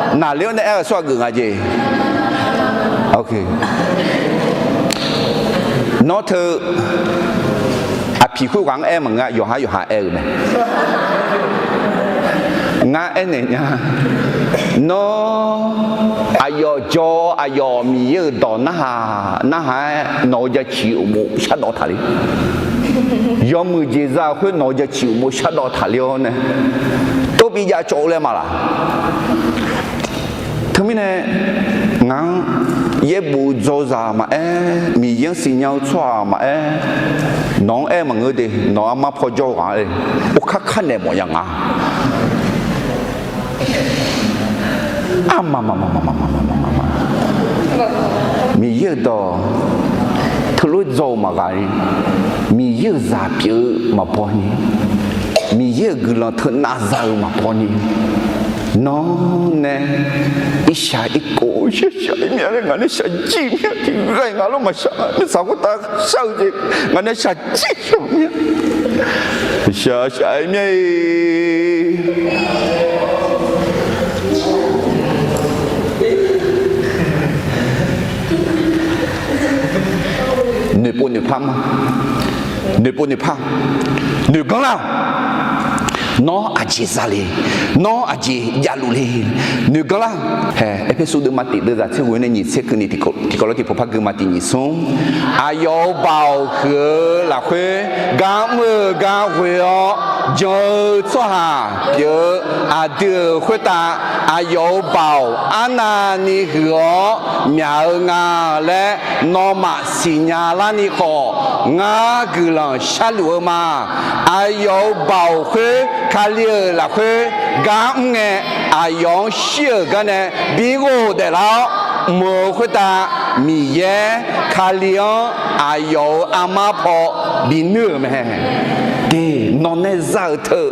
Naqler-awr nae aer-eu tsawrhaq geuf nga jeq. Nawr teu aqpiq khoerghaq-anr aer maqngeur-a, yawqhar yawqha aer-eu mae. Ngar aernaeq nya. Nawr Aqyawf jawr-awr, aqyawf Miqyaer-euq dawq narhaq, narhaq-aer nawq-euq jacif uqmov shardawv taqler. Yawmuiq jeq za-euq khoer nawq-euq jacif uqmov shardawv taqler-awr nae, tov bi jav cawv-eu laer maqlaq. Teumirnae, ngaq-anr yaerbof dzaw-eu zaq maqaer, Miqyaer-anr siqnya-eu tsawrhaq maqaer, nawq-anr aer maqngeur de, nawq armar paw jawr-eu ghaq-a, okar kar naeq mawf ya nga. Aqma, Miqyaer-euq dawq teulof-aer dzaw-euq maqghaq-ir, Miqyaer-euq zaq pyeuf-eu maqbaw ni, Miqyaer-euq guiqlanq teunav za-eu maqbaw ni, nawr nae irshaq irkhof shaqshaq-ir myav laer ngaq nae shaqjir myav tiq ghaq-iq ngaq lor maqshaq, nuisaq khoertav shar-eu jeq ngaq nae shaqjir shaq myav, shaqshaq-ir myav-iq. Noeqpov noeqpar ma. Noeqpov noeqpar. Noeqganr lar-awq. Nawr aqjeq za le. Nawr aqjeq javluf le. Noeqganr lar-awq. Hae, Erpersu deuvma tiq deuvzaq tser ghoe nae nyiq tser keuvni tiqkawv, tiqkawv lof tiqpov par gui ma tiq nyiq smr. Aqyawf-euq baoq huiq-eu lafkhoer gar mr-eu gar ghoe-awr jan-eu tsawrhaq pyeuf-eu aqdui-euq khoertav aqyawf-euq baoq arnavni huiq-awr myaq-eu nga laer nawmaf siqnya larni khawf, ngar guiqlanq sharluf-eu ma. Aqyawf-euq baoq khoer Kali-euq lafkhoer gar mr ngae, aqyawf-anr shir-euq gar nae bi ghofdaef lar-awr, mq-euq khoertav Miqyaer Kali-anr aqyawf-euq armar paw binuir-euq mae. De, nawq nae za-euq teu,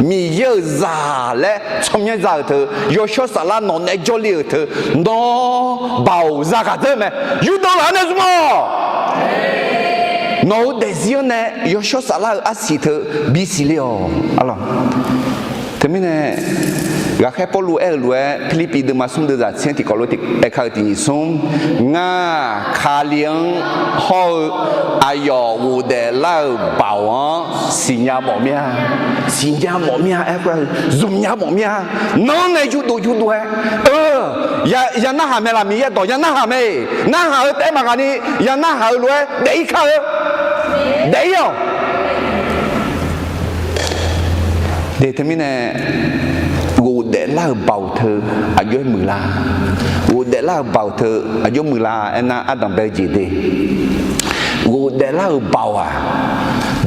Miqyaer-euq zaq laer tsawrmyanr za-euq teu, yawshawr saflar nawq nae jawrle-euq teu, nawr baoq zaghaq dzeur mae. Yurdanq laf-anr nae zmq-awq. Nawq-euq daefzir-anr nae yawshawr saflar-euq arsiq teu bisiq le-awq. Arlawq. Teumirnae, ghaqkhaer Pawrluv aer-euq lof-aer Pirlirpiv deuvma smr deuvzaq tser tiqkawv lof aer kar-eu tiq nyiq smr, ngar Kali-anr hawr-eu aqyawf ghofdaef lar-euq baoq-anr siqnya mawf mir-a. Siqnya mawf mir-a aer khoer-eu, zmqnya mawf mir-a. Nanr nae yurdov yurdov-aer, eu, ya narhaq mae laq, Miqyaer dawq ya narhaq mae. Narhaq-eu taef-aer maqghaq ni, ya narhaq-eu lof-aer daef-ir kar-eu. Daef-ir-awq. De, teumirnae, ghofdaef lar-euq baoq teu aqjox-aer muiqlar. Ghofdaef lar-euq baoq teu aqjox muiqlar aernar, ardanq bae-eu jeq de. Ghofdaef lar-euq baoq-aq,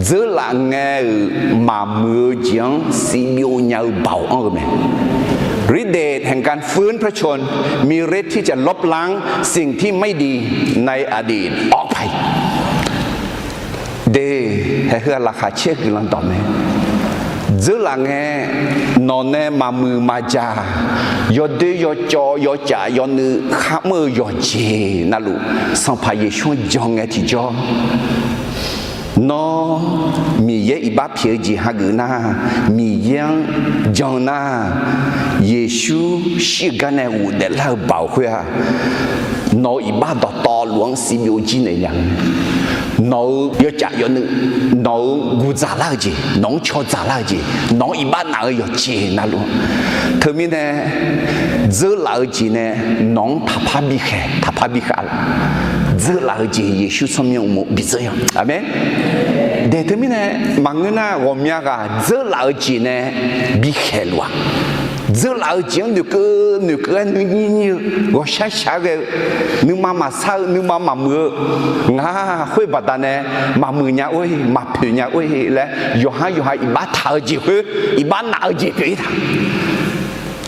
dzeurlaf ngae-euq maqmuiq-eu jeq-anr siqbyov nya-eu baoq anr-eu mae. ฤทธิ์เดชแห่งการฟื้นพระชนม์ มีฤทธิ์ที่จะลบล้างสิ่งที่ไม่ดีในอดีตออกไป De, haeq heu-aq laqkhaq caer-eu guiqlanq dawq mae. Dzeurlaf ngae, nawq nae maqmuiq maqjaq, yawdoer yawcawv yawcaf yawnuiv kharmr-eu yawqjeq navluf, Sanqpaq Yeqsur-anr jan ngae tiqjawr, nawr Miqyaer iqbax pyaeq-eu jeq hageuf nar, Miqyaer-anr jan nar, Yeqsur shir-eu gar nae ghofdaef lar-eu baoq khoer-aq, nawq-euq iqbax dawqtawvluf-anr siqbyov jir naeq nya-eu, nawq-euq yawcaf yawnuiv, nawq-euq guqdzaq lar-eu jeq, nawq-anr caw dzaq lar-eu jeq, nawq-anr iqbax naf-eu yawqjeq navluf, teumirnae dzeurlaf-eu jeq nae nawq-anr taqpar bikhaeq taqpar bikhav laf. Dzeurlaf-eu jeq Yeqsur tsawrmyanr uqmov bidzeur-a. Aqmeq. De, teumirnae maqngeur nar, ghawqmya ghaq dzeurlaf-eu jeq nae bikhaeq luf-aq, dzeurlaf-eu jeq-anr noeqkeuv noeqkeuv-aer nuinyir nyir-eu ghawqshaq shaq-aer ghae-eu, nuima maqsar-eu nuima maqmuiq-eu, ngar khoer baqdanae maqmuiq nya or-e maqpoeq nya or-e laer yawqhar yawqha iqbax taq-eu jeq khoer, iqbax naf-eu jeq pyeuf-ir taq.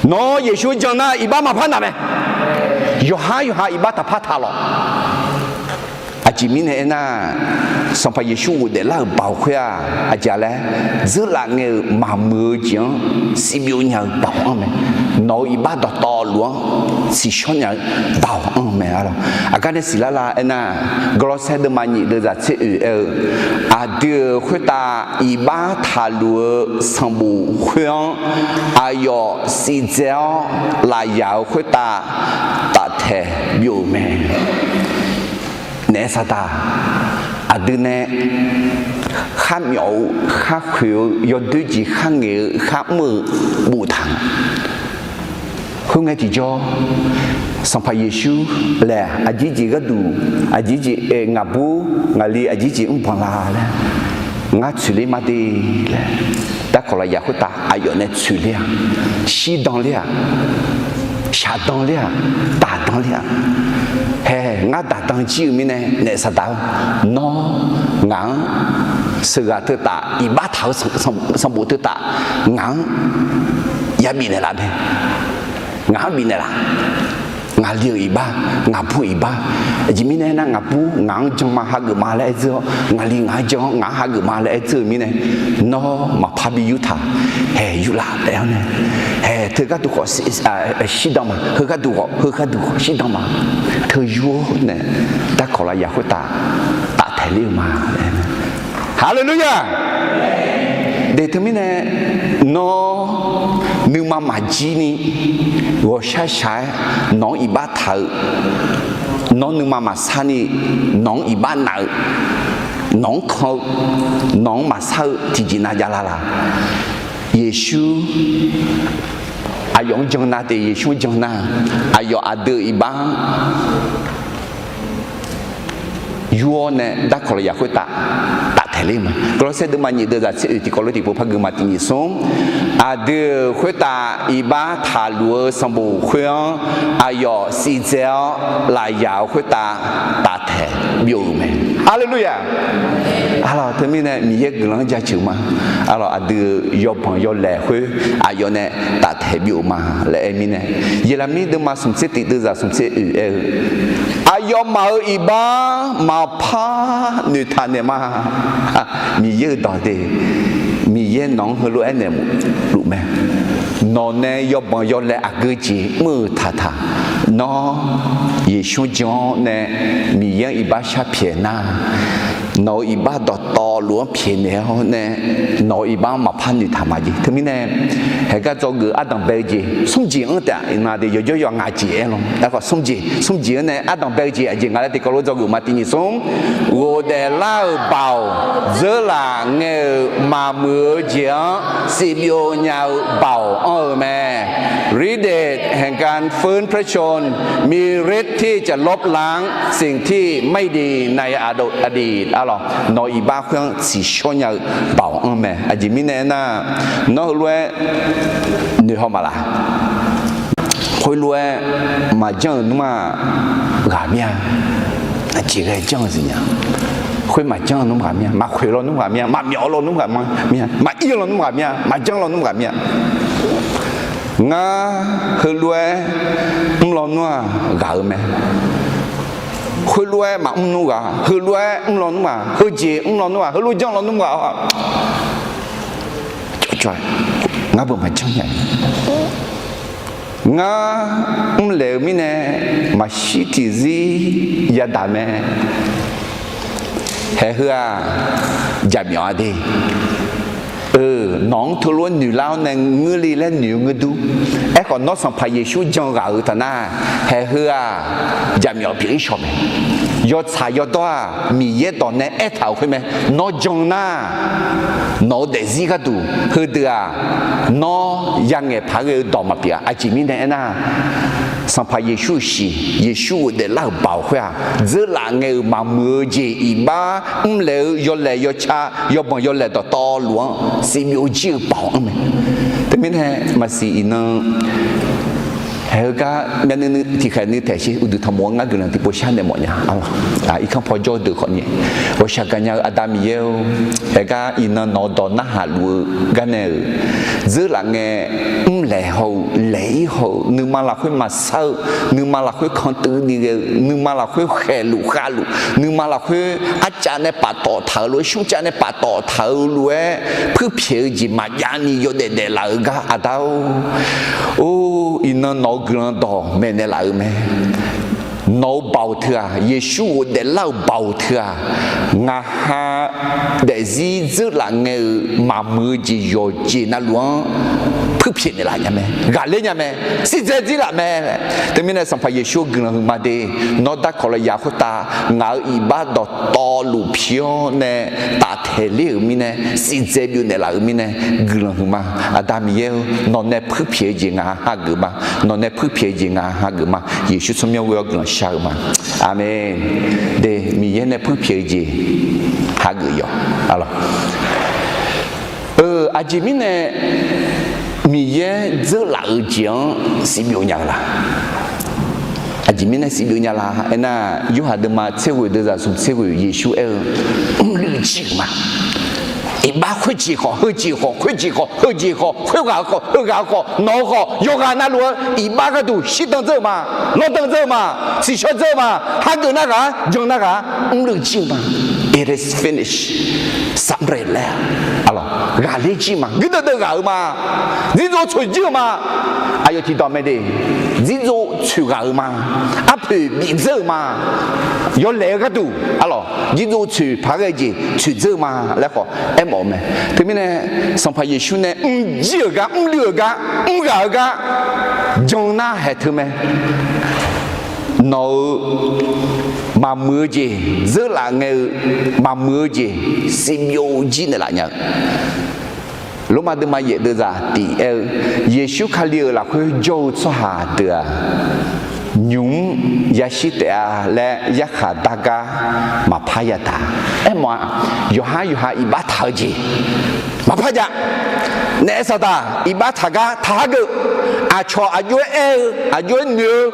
Nawr Yeqsur jan nar iqbax maqpar naf mae. Yawqhar yawqha iqbax taqpar taq lawq. Aqjeq mirnae aernar, Sanqpaq Yeqsur ghofdaef lar-euq baoq khoer-aq, aqjeq laer, dzeurlaf ngae-euq maqmuiq-eu jeq-anr siqbyov nya-eu baoq anr mae. Nawq-euq iqbax dawqtawvluf-anr siqshawr nya-eu baoq anr mae. Aqgar nae siqlar la aernar, Gawrlawrsaer deuvma nyiq deuvzaq tser oeq aer-eu, aqdui-euq khoertav iqbax taqluf-eu sanqbof khoer-anr aqyawf sivdzae-awr lafyaq-euq khoertav taftaeq byov-euq mae. Naef saqdaq, aqdui nae kharmyawf-eu, kharkhoeq-eu, yawdoer jeq kharngaeq-eu, kharmr-eu boftaq-a. Khoerngae tiqjawr, Sanqpaq Yeqsur laer aqjeq jeq gharduq, aqjeq jeq, ngaqbur ngaqli aqjeq jeq mrbanq la laer, ngar tsoeqler ma de laer, darkawq lafyaq khoertav aqyawf nae tsoeqler-aq, shirdan ler-aq, shaqdan ler-aq, daqdan ler-aq, hae ngar daqdan jir-eu mirnae naef Saqdaq-or, nawr ngaq-anr sheuqghaq teutaf iqbax taq-eu sanqbof teutaf ngaq-anr ya bifnaeq laf mae. Ngaq-anr bifnaeq laf. Ngaqli-euq iqbax, ngaqbur-euq iqbax. Aqjeq mirnae aernar, ngaqbur ngaq-anr jan ma hageuf ma laer aer dzeur-awr, ngaqli ngaq-anr jan-awr ngaq-anr hageuf ma laer aer dzeur-eu mirnae, nawr maqpar bi yurtaq. Hae yurlaf laer-awr nae, hae teu gharduq khawf shirdan ma, heu gharduq khawf, heu gharduq khawf shirdan ma. Teu yur-awr nae, darkawq lafyaq khoertav taftaeq ler-eu ma. Haleluya! De teumirnae, nawr nuima maqjir ni ghawqshaq shaq-aer nawq-anr iqbax taq-eu, nawr nuima maqsar ni nawq-anr iqbax naf-eu, nawq-anr kan-eu, nawq-anr maqsar-eu tiqjeq nav javlar la? Yeqsur, aqyawf-anr jan nar de, Yeqsur-anr jan nar, aqyawf aqdui-euq iqbax-anr yur-awr nae darkawq lafyaq khoertav taftaeq ler-eu ma. Gawrlawrsaer deuvma nyiq deuv zaq tser oeq tiqkawv lof tiqpov par gui ma tiq nyiq smr. Aqdui-euq khoertav iqbax taqluf-eu sanqbof khoer-anr aqyawf siqdzae-awr lafyaq-euq khoertav taftaeq byov-euq mae. Haleluya! Arlawq, teumirnae Miqyaer guiqlanq-anr jaceuq ma. Arlawq, aqdui-euq yawbanq yawlaeq khoer aqyawf nae taftaeq byov-euq ma laer aer mirnae, Yeqlaqmir deuvma smq tser tiq deuv zaq smq tser oeq aer-eu, aqyawfmaf-euq iqbax maqpar noeqtaq naeq ma. Miqyaer-euq dawq de, Miqyaer nawq-anr heulof-aer naeq luf mae. Nawq nae yawbanq yawlaeq aqgeu jeq mr-euq taqtaq, nawr Yeqsur jan-awr nae Miqyaer-anr iqbax shar pyaeq nar, nawq-euq iqbax dawqtawvluf-anr pyaeqnaeq-awr nae, nawq-euq iqbax-anr maqpar noeqtaq ma jeq. Teumirnae, haeqgar dzawgeuf ardanq bae-eu jeq smr jeq-anr taef-a. Iqnan de yawjawr yawqha ngaq jeq aer lawr. Aerkhawf smr jeq, smr jeq-anr nae ardanq bae-eu jeq aqjeq nga laer tiqkawv lof dzawgeuf ma tiq nyiq smr. Ghofdaef lar-euq baoq, dzeurlaf ngae-euq maqmuiq-eu jeq-anr siqbyov nya-eu baoq anr-eu mae. ฤทธิ์เดชแห่งการฟื้นพระชนม์ มีฤทธิ์ที่จะลบล้างสิ่งที่ไม่ดีในอดีต Arlawq, nawq-euq iqbax khoer-anr tsiqshawr nya-eu baoq anr mae. Aqjeq mirnae aernar, nawr heulof-aer noeqhaw maqlaf? Khoerlof-aer maqjanr-euq nmr-aq ghaq mir-a. Aqjeq ghae janr-eu zif nya. Khoer maqjanr-eu nmr ghaq mir-a. Maqkhoeq lawnmr ghaq mir-a. Maqmyawf lawnmr ghaq mir-a. Maqir lawnmr ghaq mir-a. Maqjanr lawnmr ghaq mir-a. Ngar heulof-aer mr lawnmr-aq ghaq-eu mae. Khoerlof-aer maqmr nmr ghaq, heulof-aer mr lawnmr ghaq, heujeq mr lawnmr ghaq, heulof janr lawnmr ghaq-awr, cawqcawq-aer ngar beu maqjanr nya. Ngar mrlaeq-eu mirnae maqshir tiqzir yadaq mae. Haeq heu-aq, jaqmyawf-a de. Nawq-anr teulof-aer noeq lar-awr nae ngeur le laer noeq-eu ngeur dur. Aerkhawf, nawr Sanqpaq Yeqsur jan ghaq-euq taq nar, haeq heu-aq, jaqmyawf pyeuf-ir shawq mae. Yawtsaq yawdawr-aq, Miqyaer dawq nae aertaq-euq khoer mae. Nawr jan nar, nawq-eu daefzir gharduq heudeuq-aq, nawr yangaeq paq-aer ghae-eu dawq maqpyeuf-a. Aqjeq mirnae aernar, Sanqpaq Yeqsur-euq shiq, Yeqsur ghofdaef lar-euq baoq khoer-aq, dzeurlaf ngae-euq maqmuiq-eu jeq iqbax mrlaeq-eu yawlaeq yawca, yawbanq yawlaeq dawqtawvluf-anr siqbyov jir-eu baoq anr mae. Teumirnae maqsiq iqnan, haeq heugar myavnuiv nuiv tiqkhaeq nuiv taeq sher uqduq tanqmof-anr ngar guiqlanq tiqpov sharnaeq mawfnya. Arlawq, irkanr paw jawr-eu deuq khawfni, ghawqshaq gaqnya-eu Aqda Miqyaer-or, haeq gar iqnan nawq-eu dawq narhaq luf-eu gar nae-euq dzeurlaf ngae, mrlaeq haw-eu, laeq-ir haw-eu, nuima lafkhoer maqsar-eu, nuima lafkhoer kantuiv ni ghae-eu, nuima lafkhoer khaeqluf khavluf, nuima lafkhoer arcav nae paftawf taq-euq lof-aer, smrcav nae paftawf taq-euq lof-aer, puirpyaeq-eu jeq maqjav ni yawdaef daeflaf-euq gar Aqda-or, or, iqnan nawq-eu guiqlanq dawq maeqnaeq laf-euq mae. Nawq-eu baoq teu-aq, Yeqsur ghofdaef lar-euq baoq teu-aq, ngaq ha daefzir dzeurlaf ngae-euq maqmuiq-eu jeq yawqjeq navluf-anr puirpyaeq naeqlaf nya mae, ghaqler nya mae, siqdzae dzir laf mae. Teumirnae Sanqpaq Yeqsur-eu guiqlanq huiqma de, nawr darkawq lafyaq khoertav ngaq-euq iqbax dawqtawvluf pi-awr nae taftaeq ler-euq mirnae, siqdzae byov naeqlaf-euq mirnae guiqlanq huiqma. Aqda Miqyaer-eu, nawq nae puirpyaeq-eu jeq ngaq hageuf ma. Nawq nae puirpyaeq-eu jeq ngaq hageuf ma. Yeqsur tsawrmyanr ghoe-awr guiqlanq shar-eu ma. Aqmeq. De, Miqyaer nae puirpyaeq-eu jeq hageuf yawq. Aqlawq, eu, aqjeq mirnae Miqyaer dzeurlaf-eu jeq-anr sivbyov nya-eu la? Aqjeq mirnae sivbyov nya la? Aernar, Yorhaq deuvma tser ghoeq deuvzaq smq tser ghoeq Yeqsur aer-eu, mrluiv jir-euq ma. Iqbax khoerjeq khawf heujeq khawf, khoerjeq khawf heujeq khawf, khoerghaq-eu khawf heughaq-eu khawf, nawq-eu khawf yawqghaq navluf-eu iqbax gharduq shirdan dzeur-eu ma, lawrdan dzeur-eu ma, tsiqshawr dzeur-eu ma, hageuf nar ghaq-a, jan nar ghaq-a, mrluiv jir-eu ma. It is finished. Samqle laer, aqlawq, ghaqler jir ma. Guirdeuv deuv ghaq-eu ma. Dzirdzov tsoeq jir-eu ma. Aqyawf tiqdawq mae de. Dzirdzov tsoeq ghaq-eu ma. Arpoeq bif dzeur-eu ma. Yawlaeq-eu gharduq, aqlawq, dzirdzov tsoeq paq-aer ghae jeq tsoeq dzeur-eu ma laer khawf aermawf-eu mae. Teumirnae Sanqpaq Yeqsur nae mrjir-euq gar, mrluiv-euq gar, mrghaq-eu gar jan nar haeq teu mae. Nawq-euq maqmuiq-eu jeq, dzeurlaf ngae-eu maqmuiq-eu jeq sivbyov jir naeqlaf nya-eu. Lormav deuvma yaef deuvzaq tiq aer-eu, Yeqsur Kali-euq lafkhoer jawr-eu tsawrhaq deuq-aq, nymq-mr yashir taef-a laer yarkhaq dar gar maqpar yataq. Aermawf-a, yawqha yawqha iqbax taq-eu jeq maqpar jav. Naef saqdaq iqbax taq gar taq hageuf. Aqcawq aqjox-aer aer-eu, aqjox-aer noeq-eu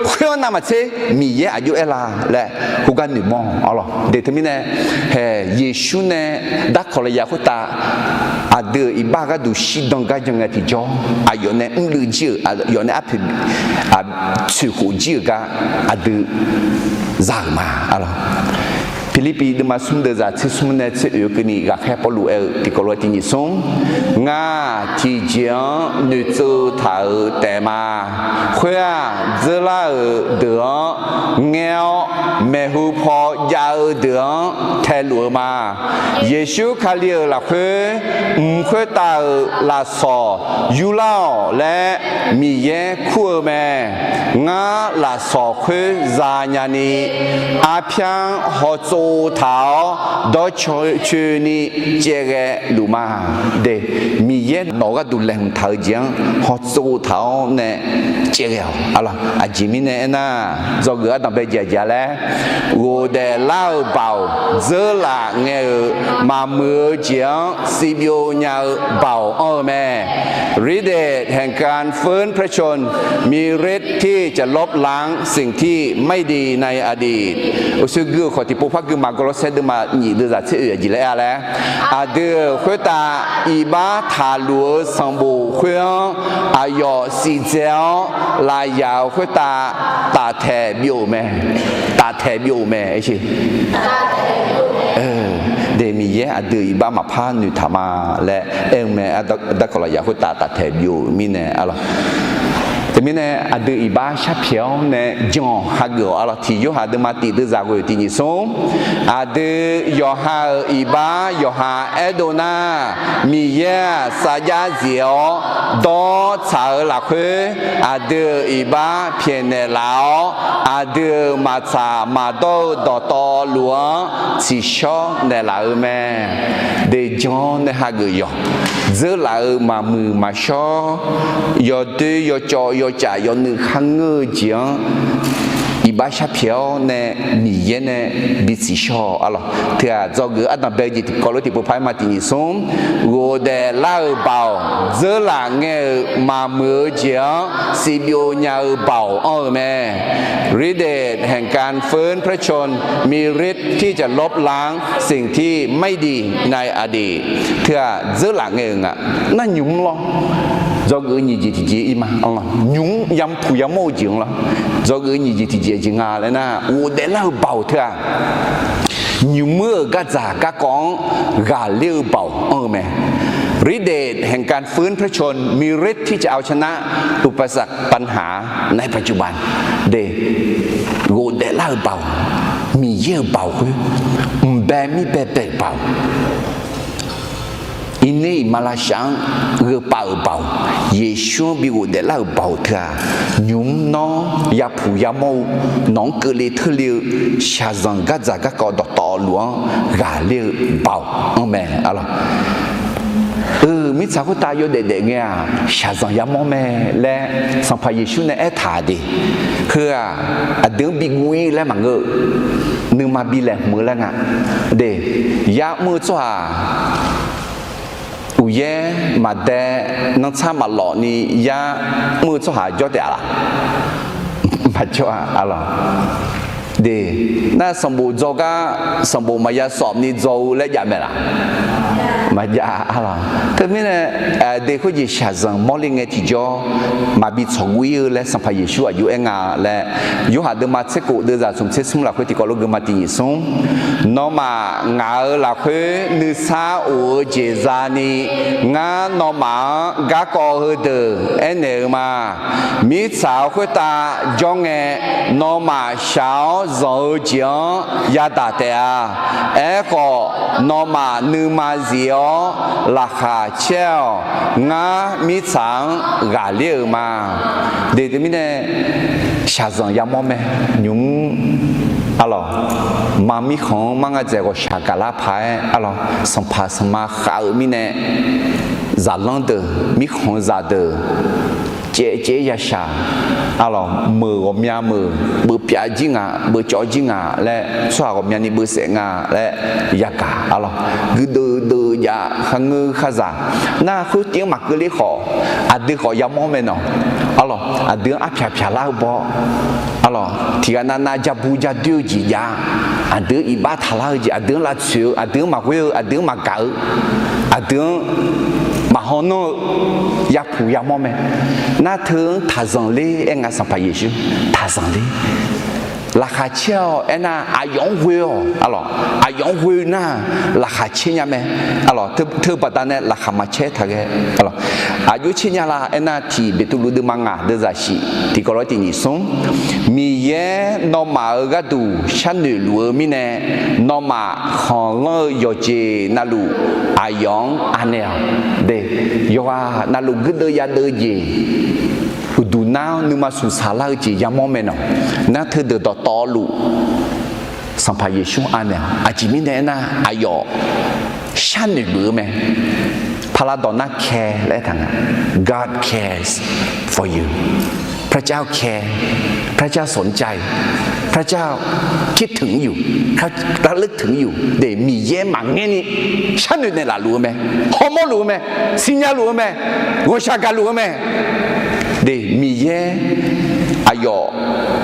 khoer-anr navmaqtser Miqyaer aqjox-aer la laer khoergar noeqmawr-awq lawq. De teumirnae, hae, Yeqsur nae darkawq lafyaq khoertav aqdui-euq iqbax gharduq shirdan gar jan ngae tiqjawr, aqyawf nae mrluiv jir-euq, aqyawf nae arpoeq tsoeqkhof jir-euq gar aqdui za-euq ma, aqlawq. Pirlirpiv deuvma smr deuvzaq tser smr nae tser oeq-eu keuvni ghaqkhaer Pawrluv aer-eu tiqkawv lof-aer tiq nyiq smr, ngar tiqjeq-anr noeqtsov taq-euq taef ma. Khoer-aq, dzeurlar-euq deuq-anr ngaer-awr, maeqhu paw jav-eu deuq-anr taeluf-eu ma. Yeqsur Kali-euq lafkhoer mq khoertav-euq lafsawq yurlar-awq laer Miqyaer kur-eu mae. Ngar lafsawq khoer zanya ni, arpyar-anr hawtsov taq-awr dawrcoeni caevghae luf ma. De, Miqyaer nawq-eu gharduq laeqhmq taq-eu jeq-anr hawtsov taq-awr nae caevghae-awq. Aqlawq, aqjeq mirnae aernar, dzawgeuf ardanqbae jeq aqjeq-a laer, ghofdaef lar-euq baoq, dzeurlaf ngae-euq maqmuiq-eu jeq-anr sivbyov nya-eu baoq anr-eu mae. Ridae haeqgan feur precon miret tir caqlawr lanr siqtir maerdi na-i aqdui. Uqshoe gui-euq khawf tiqpov par gui ma. Gawrlawrsaer deuvma nyiq deuvzaq tser oeq aqjeq laer aer-a laer, aqdui-euq khoertav iqbax taqluf-eu sanqbof khoer-anr aqyawf siqdzae-awr lafyaq-euq khoertav taftaeq byov-euq mae. Taftaeq byov-euq mae. De, Miqyaer aqdui-euq iqbax maqpar noeqtaq ma laer aer-eu mae. Darkawq lafyaq khoertav taftaeq byov-euq mirnae, aqlawq. Teumirnae aqdui iqbax sharpyaeq-awr nae jan-awq hageuf-awq, aqlawq. Tiq Yorhaq deuvma tiq deuvzaq ghoe tiq nyiq smr, aqdui yawqha-euq iqbax yawqha aerdov nar, Miqyaer-aq sarjax zif-awr dawr tsaq-eu lafkhoer, aqdui-euq iqbax pyaeqnaeq laf-awr, aqdui-euq maqtsaq maqdawr-eu dawqtawvluf-anr tsiqshawr naeqlaf-eu mae. Deqjan-awr nae hageuf yawq. Dzeurlaf-euq maqmuiq maqshawr, yawdoer yawcawv yawcaf yawnuiv kharngeur-eu jeq-anr iqbax sharpyaeq-awr nae Miqyaer nae bi tsiqshawr-awq, aqlawq. Teu-aq, dzawgeuf ardanqbae jeq tiqkawv lof tiqpov par-aer ma tiq nyiq smr, ghofdaef lar-euq baoq, dzeurlaf ngae-euq maqmuiq-eu jeq-anr sivbyov nya-eu baoq anr-eu mae. Ridae haeqgan feur precon miret tir caqlawr lanr siqtir maerdi na-i aqdui. Teu-aq, dzeurlaf ngae-euq nga. Nar nymq-mr lawr. Dzawgeuf-eu nyiq jeq tiqjeq ir ma. Nymq-mr yampuq yamawr-eu jeq-anr lawr. Dzawgeuf-eu nyiq jeq tiqjeq jeq nga laer nar, ghofdaef lar-eu baoq teu-aq, nymq-mr-euq gardzaq garkawv-anr ghaqler-eu baoq anr-eu mae. Ridae haeqgan feur precon miret tir caq-awr carnar, uqpasaq panhaq-a nar-i paqcuqbanq de, ghofdaef lar-eu baoq, Miqyaer-euq baoq khoer, mq bae mir bae bae-euq baoq, iqner iqmalavshav-anr gheupav-euq baoq, Yeqsur-anr bi ghofdaef lar-euq baoq teu-aq, nymq-mr nawr yapuq yamawr-eu, nawq-anr keuvle teurle-eu shaqzanq gardzaq garkawv dawqtawvluf-anr ghaqler-eu baoq-anr mae. Arlawq, eu, mirtsaq khoertav yawdaef daef ngae-aq, shaqzanq yamawr mae laer Sanqpaq Yeqsur nae aertaq de. Heu-aq, aqdui-anr bi guv-ir laer maqngeur-eu, nuima bi laeqhmq-eu laer nga de. Yar mr-eu tsawrhaq uqyaer maqdae, nanrtsar maqlawf ni yar mr-eu tsawrhaq jawr taef-a laq? Maqjawr-a. Arlawq, de, nar sanqbof dzaw gar sanqbof maqya sawf ni dzaw-eu laer jav mae laq? Maqjav. Arlawq, teumirnae de, khoerjeq shaqzanq mawrle ngae tiqjawr maqbi tsawqguv-ir-eu laer Sanqpaq Yeqsur aqjox aer nga laer, Yorhaq deuvma tser khof deuvzaq smq tser smr lafkhoer tiqkawv lof geuma tiq nyiq smr, nawmaf ngaq-euq lafkhoer nuisar of-eu jeq zani, ngar nawmaf-anr garkawv heudeuq aernaeq-eu ma. Mirtsaq-euq khoertav jawr ngae, nawmaf shaq-awr zanq-eu jeq-anr yadaq taef-a. Aerkhawf, nawmaf nuima zif-awr laqkhaq caer-awq. Ngar mirtsaq-anr ghaqler-euq ma. De, teumirnae shaqzanq yamawr mae. Nymq-mr, arlawq, mar mirkhanq-anr mar nga dzaeq ghawqshaq gaqlar paq-aer, arlawq, sanqpaq sanqma khav-eu mirnae, zaqlanr deuq, mirkhanq zaqdeuq caev caev-aer yashaq, arlawq, meuq ghawqmya meuq, beuvpyav jir nga, beuvcawv jir nga laer, tsawrhaq ghawqmyani beuvsaef nga laer yagaq, arlawq, guirdeuv deuv jav, khar ngeur khar zaq. Nar khoertiv-anr maqkeuvler khawf, aqdui khawf yamawr mae nawq. Arlawq, aqdui-anr arpyaq pyaq lar-eu baw, arlawq, tiqghaq navnav ja bu ja doer-eu jeq jav, aqdui-anr iqbax taqlar-eu jeq, aqdui-anr lavtsoeq-eu, aqdui-anr maqghoer-eu, aqdui-anr maqgaq-eu, aqdui-anr maqhaw nanr-eu, yapuq yamawr mae. Nar teu-anr taqzanq ler-aer nga Sanqpaq Yeqsur, taqzanq ler. Laqkhaq caer-awq aernar, aqyawf-anr ghoe-awq, arlawq, aqyawf-anr ghoe nar, laqkhaq caer nya mae. Arlawq, teu baqdanae laqkhaq maqcaer taqghae. Arlawq, aqjox caer nya la aernar, tiq Beqtuvluv deuvma ngaq deuvzaq shif tiqkawv lof-aer tiq nyiq smr, Miqyaer nawmaf-euq gharduq sharnoeq luf-eu mirnae, nawmaf khanqlanr-eu yawqjeq navluf aqyawf-anr anaeq-awq. De, yawqghaq navluf guirdeuv yadeuv-eu jeq, uqduq nar-awr nuima smqsaq lar-eu jeq yamawr mae nawq. Nar teudeuq dawqtawvluf Sanqpaq Yeqsur anaeq-awq. Aqjeq mirnae aernar, aqyawf sharnoeq luf-eu mae. พระคัมภีร์ nar care laer aertaq nga. God cares for you. พระเจ้า care, พระเจ้า สนใจ, พระเจ้า คิดถึงอยู่, ระลึกถึงอยู่ de, Miqyaer maqngaer ni sharnoeq naeqlaf luf-eu mae. Hawmawr luf-eu mae. Siqnya luf-eu mae. Ghawqshaq gaq luf-eu mae. De, Miqyaer aqyawf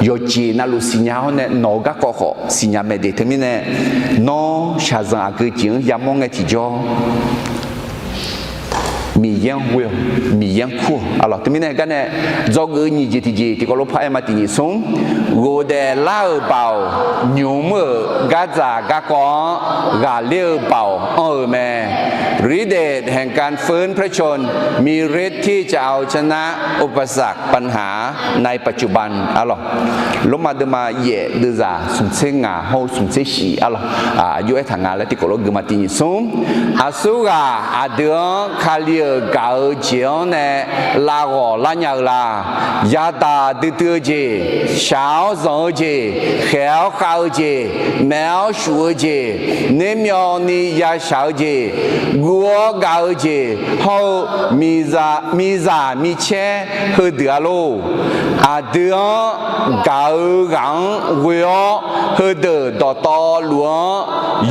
yawqjeq navluf siqnya-awr nae nawq-eu garkawv khawf siqnya mae de. Teumirnae nawr shaqzanq aqgeu jeq-anr yamawr ngae tiqjawr, Miqyaer-anr ghoe-awq, Miqyaer-anr kur-awq. Arlawq, teumirnae garnae dzawgeuf-eu nyiq jeq tiqjeq tiqkawv lof par aer ma tiq nyiq smr, ghofdaef lar-euq baoq, nymq-mr-euq gardzaq garkawv-anr ghaqler-eu baoq anr-eu mae. ฤทธิ์เดชแห่งการฟื้นพระชนม์ มีฤทธิ์ที่จะเอาชนะอุปสรรคปัญหาในปัจจุบัน arlawq. Lormav deuvma yaef deuvzaq smq tser ngaq hawr-eu smq tser shif, arlawq, aqjox aertaq nga laer tiqkawv lof geuma tiq nyiq smr, aqsurghaq aqdui-anr Kali-euq gaq-eu jeq-anr nae lav ghawq lar nya-eu la. Yadaq duidui-eu jeq, shaq-awr zanq-eu jeq, khaeq-awr khav-eu jeq, maef-awr shuf-eu jeq, nermyawvni yashaq-eu jeq, guv-awr gav-eu jeq hawr-eu miqzaq micaer heudeuq-a lor. Aqdui-anr gaq-eu ghaq-anr ghoe-awr, heudeuq dawqtawvluf-anr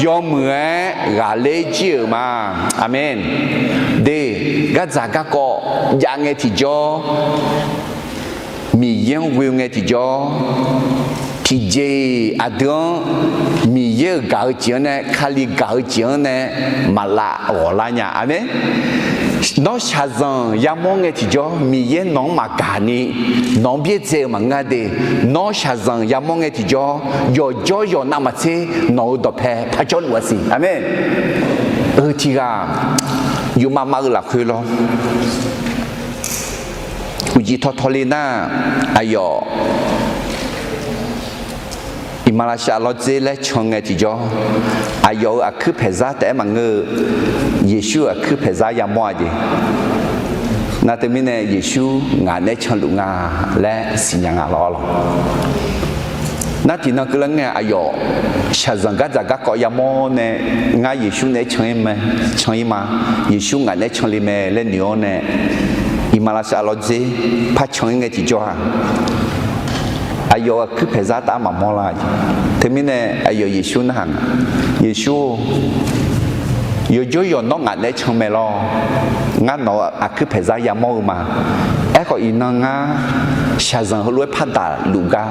yawmuiq-aer ghaqler jir-euq ma. Aqmeq. De, gardzaq garkawv jav ngae tiqjawr, Miqyaer-anr ghoe ngae tiqjawr, tiqjeq-iq aqdui-anr Miqyaer-euq gaq-eu jeq-anr nae, Kali gaq-eu jeq-anr nae maqlav ghawq lar nya. Aqmeq. Nawr shaqzanq yamawr ngae tiqjawr, Miqyaer nawq-anr maqgaq ni, nawq-anr byaerdzae-eu maqngeur-a de. Nawr shaqzanq yamawr ngae tiqjawr, yawqjawr yawqnav maqtser nawq-euq dawqpae parjawr luf-a siq. Aqmeq. Eu, tiqghaq yufmav mav-eu lafkhoer lawr, uqcif tawtawle nar, aqyawf Iqmalavshav lawrdzer laer can ngae tiqjawr, aqyawf-euq aqkuir paeqzar taef-aer maqngeur-eu, Yeqsur-euq aqkuir paeqzar yamawr-a jeq. Nar teumirnae Yeqsur ngaq naeq-aer canluf nga laer siqnya nga lawr lawq. Nar tiqnan keuvlar ngae aqyawf shaqzanq gardzaq garkawv yamawr nae, ngar Yeqsur naeq-aer can-ir mae, can-ir ma, Yeqsur ngaq naeq-aer canle mae laer noeq-awr nae, Iqmalavshav lawrdzer par can-ir ngae tiqjawr-aq, aqyawf-euq aqkuir paeqzar taf-aer maqmawr lar-a jeq. Teumirnae aqyawf Yeqsur narhaq nga, Yeqsur-or, yawjawr yawq nawr ngaq naeq-aer can mae lawr. Ngar nawq-euq aqkuir paeqzar yamawr-eu ma. Aerkhawf iqnan ngar shaqzanq heulof-aer par daqluf gar,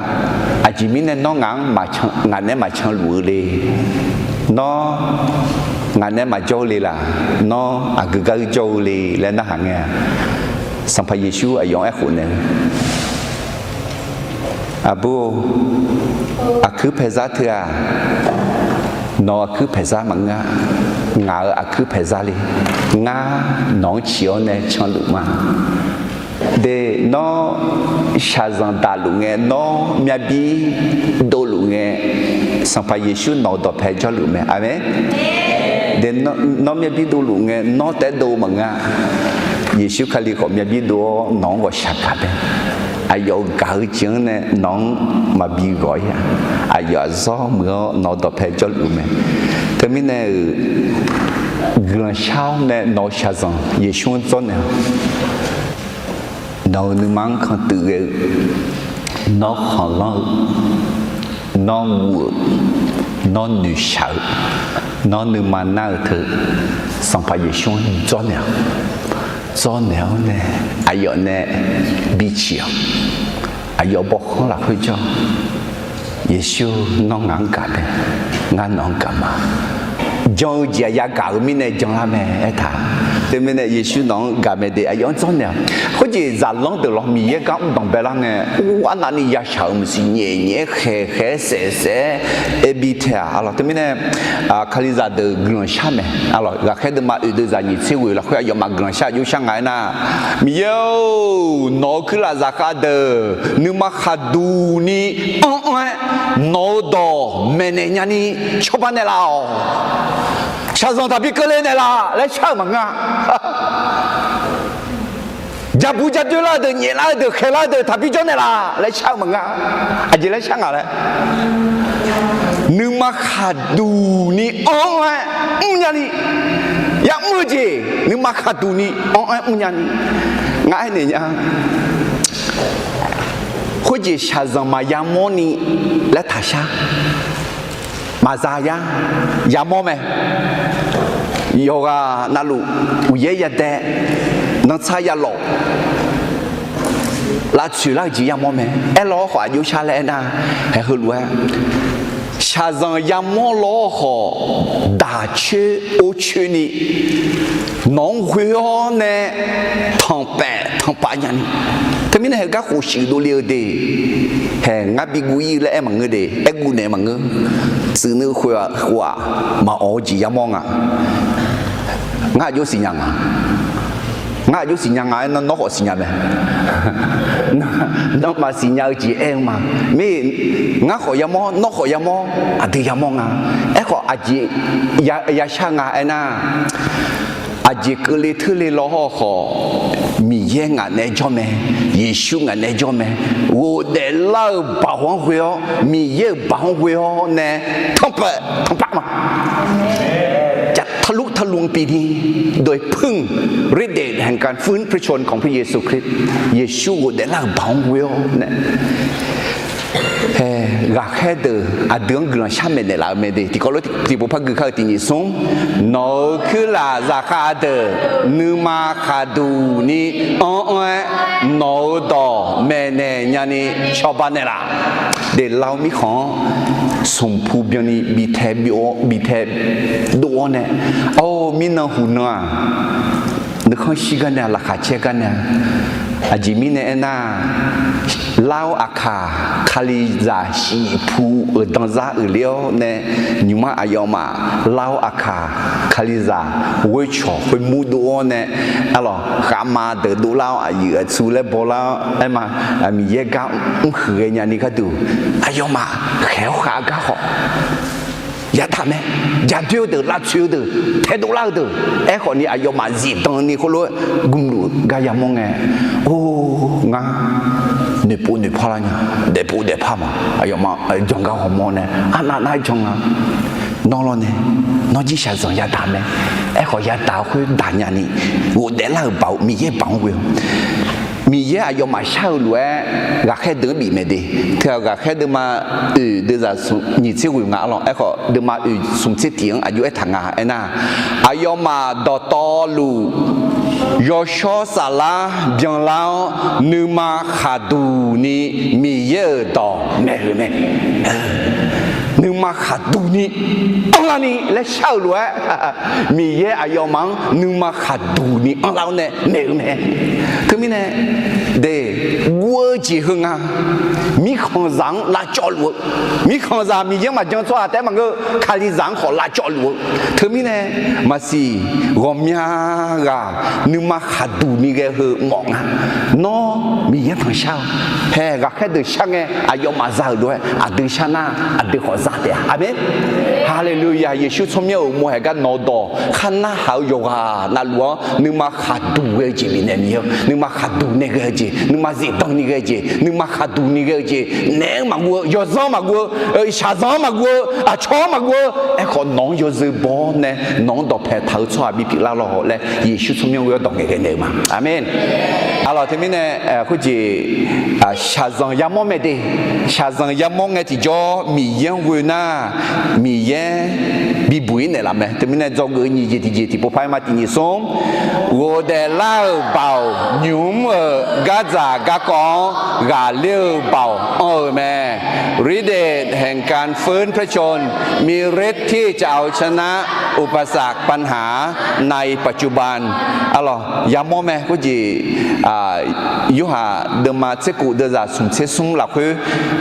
aqjeq mirnae nawr ngaq-anr ngaq naeq-aer maqcan luf-eu le. Nawr ngaq naeq-aer maqjawr-eu le laq. Nawr aqgeu gar-eu jawr-eu le laer narhaq ngae-a, Sanqpaq Yeqsur aqyawf-anr aerkhof naeq-eu, Aqbur-or, aqkuir paeqzar teu-aq, nawq-euq aqkuir paeqzar maqngeur-a. Ngaq-euq aqkuir paeqzar le. Ngar nawq-anr ciq-awr nae canluf ma. De, nawr shaqzanq daqluf ngae, nawr myavbir dovluf ngae, Sanqpaq Yeqsur nawq-euq dawqpae jawrluf mae. Aqmeq. De, nawr myavbir dovluf ngae, nawr taef-aer dov maqngeur-a. Yeqsur Kali khawf myavbir dov-awr nawq-anr ghawqshaq gaq mae. Aqyawf-euq gaq-eu jeq-anr nae nawq-anr maqbi ghawq-ir-a. Aqyawf aqzawr muiq-awr nawq-euq dawqpae jawrluf mae. Teumirnae-euq guiqlanq shar-awr nae nawq-euq shaqzanq Yeqsur-anr dzawrnaeq-awq. Nawq-euq nuima-anr kan tuiv ghae-eu, nawr khanqlanr-eu, nawr guv-euq, nawr noeqshaq-eu, nawr nuima nar-eu teu, Sanqpaq Yeqsur-anr dzawrnaeq-awq. Dzawrnaeq-awr nae aqyawf nae biciq-awq. Aqyawf bawkhanr lafkhoer jawr, Yeqsur, nawr ngaq-anr gaq mae. Ngar nawq-anr gaq ma. Jan-eu jeq-aq yagaq-eu mirnae janlar mae aertaq. Teumirnae Yeqsur nawq-anr gaq mae de, aqyawf-anr dzawrnaeq-awq. Khoerjeq zaqlanr deuq lawr Miqyaer gar mr danqbae lar ngae, arnavni yashaq-euq maqsiq nyaef nyaef-aer khaeq khaeq-aer saef saef-aer aer bi tae-aq, arlawq teumirnae Kalizaq deuq guiqlanq shar mae. Arlawq ghaqkhaer deuvma oeq deuv zaq nyiq tser ghoeq lafkhoer aqyawfmaf guiqlanq shar jov shar nga aernar, Miqyaer-or, nawq-euq kuirlaf zaqkhav deuq nuima khaqduq ni anr-anr-aer nawq-euq dawq maeqnaeq nyani cawba naeqlaf-awq. Shaqzanq taqbi keuvle naeqlaf laer shar-euq maqngeur-a. Jabu jadoer lar-eu deuq, nyaeflar-eu deuq, khaeqlar-eu deuq taqbi jawr naeqlaf laer shar-eu maqngeur-a. Aqjeq laer shar nga laer, nuima khaqduq ni anr-aer mrnya ni, yamr-eu jeq nuima khaqduq ni anr-aer mrnya ni, ngar aernaeq nya. Khoerjeq shaqzanq maqya mawrni laer taqshar. Maqza yar, yamawr mae. Yawqghaq navluf uqyaer yadae, nantsar yalawf, lavtsoeq lar-eu jeq yamawr mae. Aerlawr khawf aqjox shar laer aernar, haeq heulof-aer shaqzanq yamawr lawr khawf, daq coer or coerni nawq-anr ghoe-awr nae tanqpaef tanqpav nyani. Teumirnae haeq gar khof shuif dovle-eu de. Haeq ngar bi guv-ir laer aer maqngeur de, aer guv naeq maqngeur. Tsuif nuiv khof-aq, khof-aq, maqawq-eu jeq yamawr nga. Ngar aqjox siqnya nga. Ngar aqjox siqnya nga aernar, nawr khawf siqnya mae. Nawmaf siqnya-eu jeq aer-eu ma. Mir, ngar khawf yamawr, nawr khawf yamawr, aqdui yamawr nga. Aerkhawf aqjeq ya, yashar nga aernar, aqjeq keuvle teurle lawr hawr khawf, Miqyaer ngaq naeq-aer jawr mae, Yeqsur ngaq naeq-aer jawr mae. Ghofdaef lar-eu baoq-anr ghoe-awr, Miqyaer-euq baoq-anr ghoe-awr nae tanqpav tanqpav ma. จะทะลุทะลวงไปใน โดยพึ่งฤทธิ์เดชแห่งการฟื้นพระชนม์ของพระเยซูคริสต์ Yeqsur ghofdaef lar-euq baoq-anr ghoe-awr nae, hae, ghaqkhaer deuq aqdui-anr guiqlanq sharmaeq naeqlaf-eu mae de. Tiqkawv lof tiqpov par gui kar-eu tiqnyif smr, nawq-euq kuirlaf zaqkhav deuq nuima khaqduq ni anr-anr-aer nawq-euq dawq maeqnaeq nyani cawba naeqlaf. Deqlav-eu mirkhanq-anr smqpu byanni bi tae byov-awr, bi tae dov-awr nae, or, mirnan huqnan-aq, nuikhanr shir gar nae-a, laqkhaq caer gar nae-a, Aqjeq mirnae aernar, lar-awr aqkaq, Kalizaq shif pu-euq danzar uiqler-awr nae, nymq-mr aqyawfmaf lar-awr aqkaq, Kalizaq ghoer cawq khoermur dov-awr nae, arlawq, khavma deuq dovlar-awr, aqyuif aqtsu laer bawlar-awr, aerma, Miqyaer gar mrhuiq ghae nyani gharduq, aqyawfmaf khaeq-awr khav gar khawf, yadaq mae. Jadoer-eu deuq, lavtsoeq-eu deuq, taedov lar-eu deuq, aerkhawf ni aqyawfmaf zifdan ni khoerlof-aer gmluf gar yamawr ngae, or, ngar noeqpov noeqpar lar nya, daefpov daefpar ma, aqyawfmaf jan gar hawmawr nae, arnav nar jan nga. Nawr lawr nae, nawr jir shaqzanq yadaq mae. Aerkhawf yadaq-eu khoer daq nyani, ghofdaef lar-euq baoq Miqyaer baoq-anr ghoe-awr, Miqyaer aqyawfmaf shar-eu lof-aer ghaqkhaer deuq-anr bif mae de. Teu-aq, ghaqkhaer deuvma oeq deuvzaq smq nyiq tser ghoeq nga arlawq. Aerkhawf deuvma oeq smq tser tiq-anr aqjox aertaq nga aernar, aqyawfmaf dawqtawvluf yawshawr saflar byanlar-awr, nuima khaqduq ni Miqyaer-euq dawq maeq-euq mae. Nuima khaqduq ni anrlar ni laer shar-euq lof-aer, Miqyaer aqyawfmaf-anr nuima khaqduq ni anrlar-awr nae maeq-euq mae. Teumirnae, de, guv-eu jeq heu nga. Mirkhanqzaq-anr lavcawv luf-eu, mirkhanqzaq Miqyaer-anr maqjan tsawrhaq taef-aer maqngeur, Kalizaq-anr khawf lavcawv luf-eu. Teumirnae, maqsiq ghawqmya ghaq nuima khaqduq ni ghae heu mawf nga. Nawr Miqyaer tanqshar-eu, hae, ghaqkhaer deuq shar ngae aqyawfmaf za-euq lof-aer aqdui shar nar, aqdui khawf za taef-a. Aqmeq. Haleluya! Yeqsur tsawrmyanr-euq uqmov haeq gar nawq-eu dawq khar narhaq-eu yawqghaq navluf-anr nuima khaqduq ghae-eu jeq bifnaeq ni-eu, nuima khaqduq nae ghae-eu jeq, nuima zifdan ni ghae-eu jeq, nuima khaqduq ni ghae-eu jeq, naeq-anr maqguv-eu, yawzanr maqguv-eu, shaqzanq-anr maqguv-eu, aqcawq-anr maqguv-eu, aerkhawf nawq-anr yawzeu baw-awr nae nawq-anr dawqpae taq-eu tsawrhaq bipyeuf lar lawq laer Yeqsur tsawrmyanr ghoe-awr dawq ngaeqghae naeq-eu ma. Aqmeq. Arlawq, teumirnae, khoerjeq, shaqzanq yamawr mae de. Shaqzanq yamawr ngae tiqjawr Miqyaer-anr ghoe nar, Miqyaer bibuq-ir naeqlaf mae. Teumirnae dzawgeuf-eu nyiq jeq tiqjeq tiqpov par-aer ma tiq nyiq smr, ghofdaef lar-euq baoq nymq-mr-euq gardzaq garkawv-anr ghaqler-eu baoq anr-eu mae. Read it แห่งการฟื้นพระชนม์ มีฤทธิ์ที่จะเอาชนะอุปสรรคปัญหาในปัจจุบัน Arlawq, yamawr mae khoerjeq, Yorhaq deuvma tserkhof deuvzaq smq tser smr lafkhoer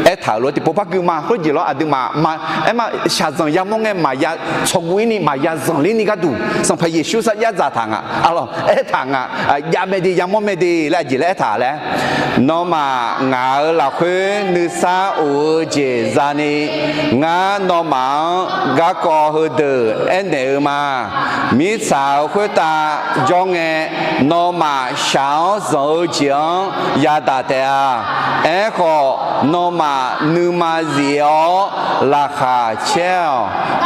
aertaq-euq lof tiqpov par gui ma. Khoerjeq lawr aqduimaf ma, aerma, shaqzanq yamawr ngae maqya tsawrguv-ir ni maqya zanqler ni gharduq Sanqpaq Yeqsur sarjax dzaqtaq nga. Arlawq, aertaq nga. Jav mae de, yamawr mae de laer aqjeq laer aertaq laer, nawmaf ngaq-euq lafkhoer nuisar of-eu jeq zani, ngar nawmaf-anr garkawv heudeuq aernaeq-eu ma. Mirtsaq-euq khoertav jawr ngae, nawmaf shaq-awr zanq-eu jeq-anr yadaq taef-a. Aerkhawf, nawmaf nuima zif-awr laqkhaq caer-awq.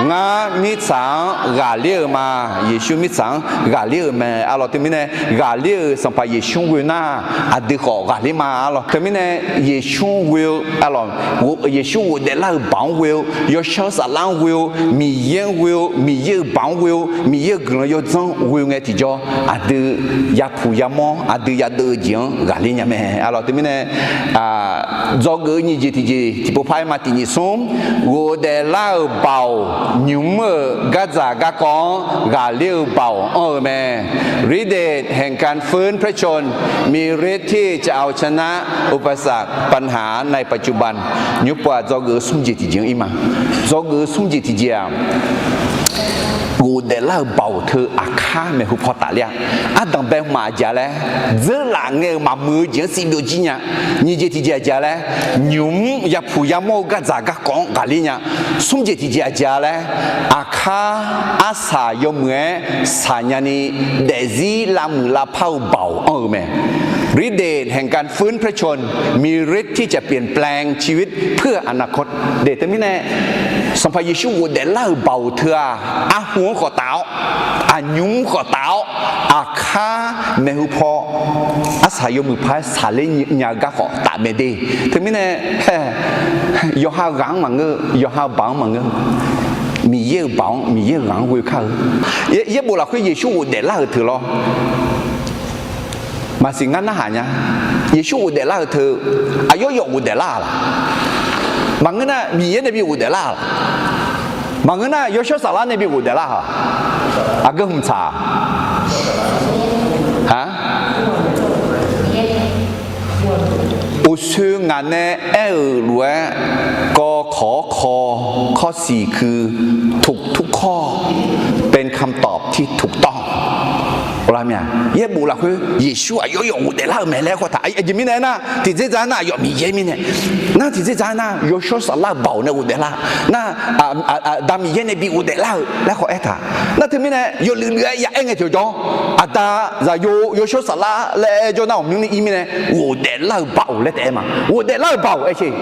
Ngar mirtsaq-anr ghaqler-eu ma. Yeqsur mirtsaq-anr ghaqler-euq mae. Arlawq, teumirnae ghaqler-euq Sanqpaq Yeqsur ghoe nar, aqdui khawf ghaqler ma. Arlawq, teumirnae Yeqsur ghoe-eu, arlawq, Yeqsur ghofdaef lar-euq baoq-anr ghoe-eu, yawshawr saflar-anr ghoe-eu, Miqyaer-anr ghoe-eu, Miqyaer-euq baoq-anr ghoe-eu, Miqyaer-euq guiqlanq yawdzanr ghoe-eu ngae tiqjawr, aqdui yaphuq yamawr, aqdui yadeuv-eu jeq-anr ghaqler nya mae. Arlawq, teumirnae dzawgeuf-eu nyiq jeq tiqjeq tiqpov par-aer ma tiq nyiq smr, ghofdaef lar-euq baoq nymq-mr-euq gardzaq garkawv-anr ghaqler-eu baoq anr-eu mae. ฤทธิ์เดชแห่งการฟื้นพระชนม์ มีฤทธิ์ที่จะเอาชนะอุปสรรคปัญหาในปัจจุบัน Nymr pov-aq, dzawgeuf-eu smr jeq tiqjeq-anr ir ma. Dzawgeuf-eu smr jeq tiqjeq-aq, ghofdaef lar-euq baoq teu aqkar maeqhu paw tafler-a. Ardanq bae hmq-aq jeq-a laer, dzeurlaf ngae-euq maqmuiq-eu jeq-anr sivbyov jir nya. Nyiq jeq tiqjeq-aq jeq-a laer, nymq-mr yaphuq yamawr-eu gardzaq garkawv-anr ghaqler nya. Smr jeq tiqjeq-aq jeq-a laer, aqkar arsaq yawmuiq-aer saqnya ni daefzir lavmuiq lavpar-eu baoq anr-eu mae. ฤทธิ์เดชแห่งการฟื้นพระชนม์ มีฤทธิ์ที่จะเปลี่ยนแปลงชีวิตเพื่ออนาคต Teumirnae, Sanqpaq Yeqsur ghofdaef lar-euq baoq teu-aq, arhu-anr khawf taf-awr, aqnymr khawf taf-awr, aqkar maeqhu paw arsaq yawmuiq paq-aer saqler nya-eu gar khawf taf mae de. Teumirnae, yawqha ghaq-anr maqngeur, yawqha baoq-anr maqngeur, Miqyaer-euq baoq-anr, Miqyaer-euq ghaq-anr ghoe kar-eu. Yaerbof lafkhoer Yeqsur ghofdaef lar-euq teu lawr. Maqsiq ngar narhaq nya. Yeqsur ghofdaef lar-euq teu, aqyawf yawf ghofdaef lar-a laq? Maqngeur nar, Miqyaer nae bi ghofdaef lar-a laq? Maqngeur nar, yawshawr saflar nae bi ghofdaef lar-a? Aqgeu hmq tsaq-a? Aq, Uqshoe ngaq nae aer-euq lof-aer, kawv kawq-awr kaw, ข้อสี่ คือ ถูกทุกข้อ เป็นคำตอบที่ถูกต้อง Yaerbof lafkhoer Yeqsur aqyawf yawf ghofdaef lar-euq mae laer aerkhawf taq. Aqjeq mirnae aernar, tiqdzerdzaq aernar, aqyawf Miqyaer mirnae. Nar tiqdzerdzaq aernar, Yawshawr Saflar-euq baoq nae ghofdaef lar. Nar, Aqda Miqyaer nae bi ghofdaef lar-euq laer khawf aertaq. Nar teumirnae yawluiv luiv-aer ya aer ngae tiqjawr, Aqda, Zaqyo, Yawshawr Saflar laer aer jawr nar, ghawqmyanr ni ir mirnae, ghofdaef lar-euq baoq laer taef-aer ma. Ghofdaef lar-euq baoq aer sher.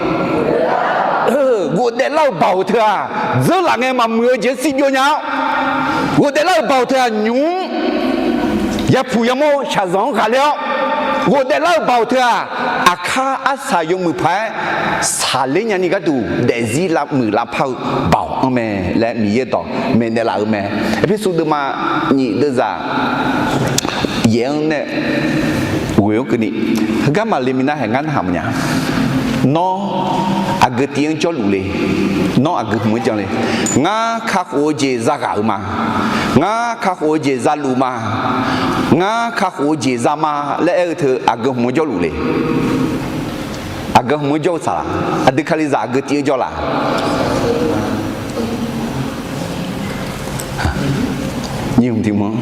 Ghofdaef lar-euq baoq teu-aq, dzeurlaf ngae maqmuiq-eu jeq-anr sirbyov nya-awr, ghofdaef lar-euq baoq teu-aq, nymq-mr yapuq yamawr-eu shaqzanq-anr ghaqler-awr, ghofdaef lar-euq baoq teu-aq, aqkar arsaq yawmuiq paq-aer saqler nyani gharduq daefzir lavmuiq lavpar-eu baoq-anr mae laer Miqyaer dawq maeqnaeq laf-euq mae. Erpersu deuvma nyif deuvzaq yaef-anr nae ghoe-anr keuvni, heugar maqle minav haeq ngar narhaq maqnya. Nawr aqgeu tiv-anr jawrluf le. Nawr aqgeu hmq-anr jan le. Ngar kakhof-eu jeq zaghaq-euq ma. Ngar kakhof-eu jeq zaluf ma. Ngar kakhof-eu jeq zama laer aer-eu teu aqgeu hmq-anr jawrluf le. Aqgeu hmq-anr jawr-eu saqlaq, aqdui Kalizaq aqgeu tiv-anr jawr laf. Nyiq hmq tiq hmq-anr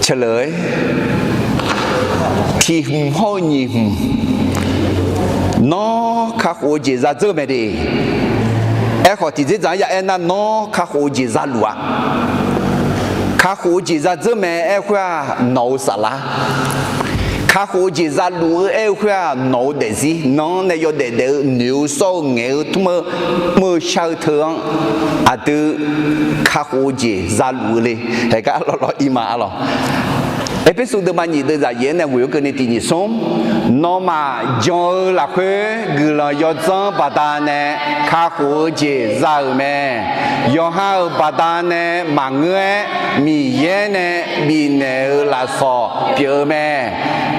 ceuqleuq-aer tiq hmq hawr-eu nyiq hmq, nawr kakhof-eu jeq zadzeur mae de. Aerkhawf tiqdzerdzaq-anr ya aernar, nawr kakhof-eu jeq zaluf-a. Kakhof-eu jeq zadzeur mae aer-eu khoer-aq, nawq-euq saflar. Kakhof-eu jeq zaluf-eu aer-eu khoer-aq, nawq-euq daefzir. Nan-anr nae yawdaef daef-eu noeq-eu sawr-eu ngaeq-eu tmr-eu mr-eu shar-eu teu-anr aqdui kakhof-eu jeq zaluf-eu le. Haeqgar lawrlawr ir ma arlawq. Erpersu deuvma nyif deuvzaq yaef-anr nae ghoe-anr keuvni tiq nyiq smr, nawmaf jan-eu lafkhoer guiqlanq yawdzanr baqdanae kakhof-eu jeq za-euq mae. Yawqha-euq baqdanae maqngeur-aer, Miqyaer nae bifnaeq-eu lafsawq pyeuf-eu mae.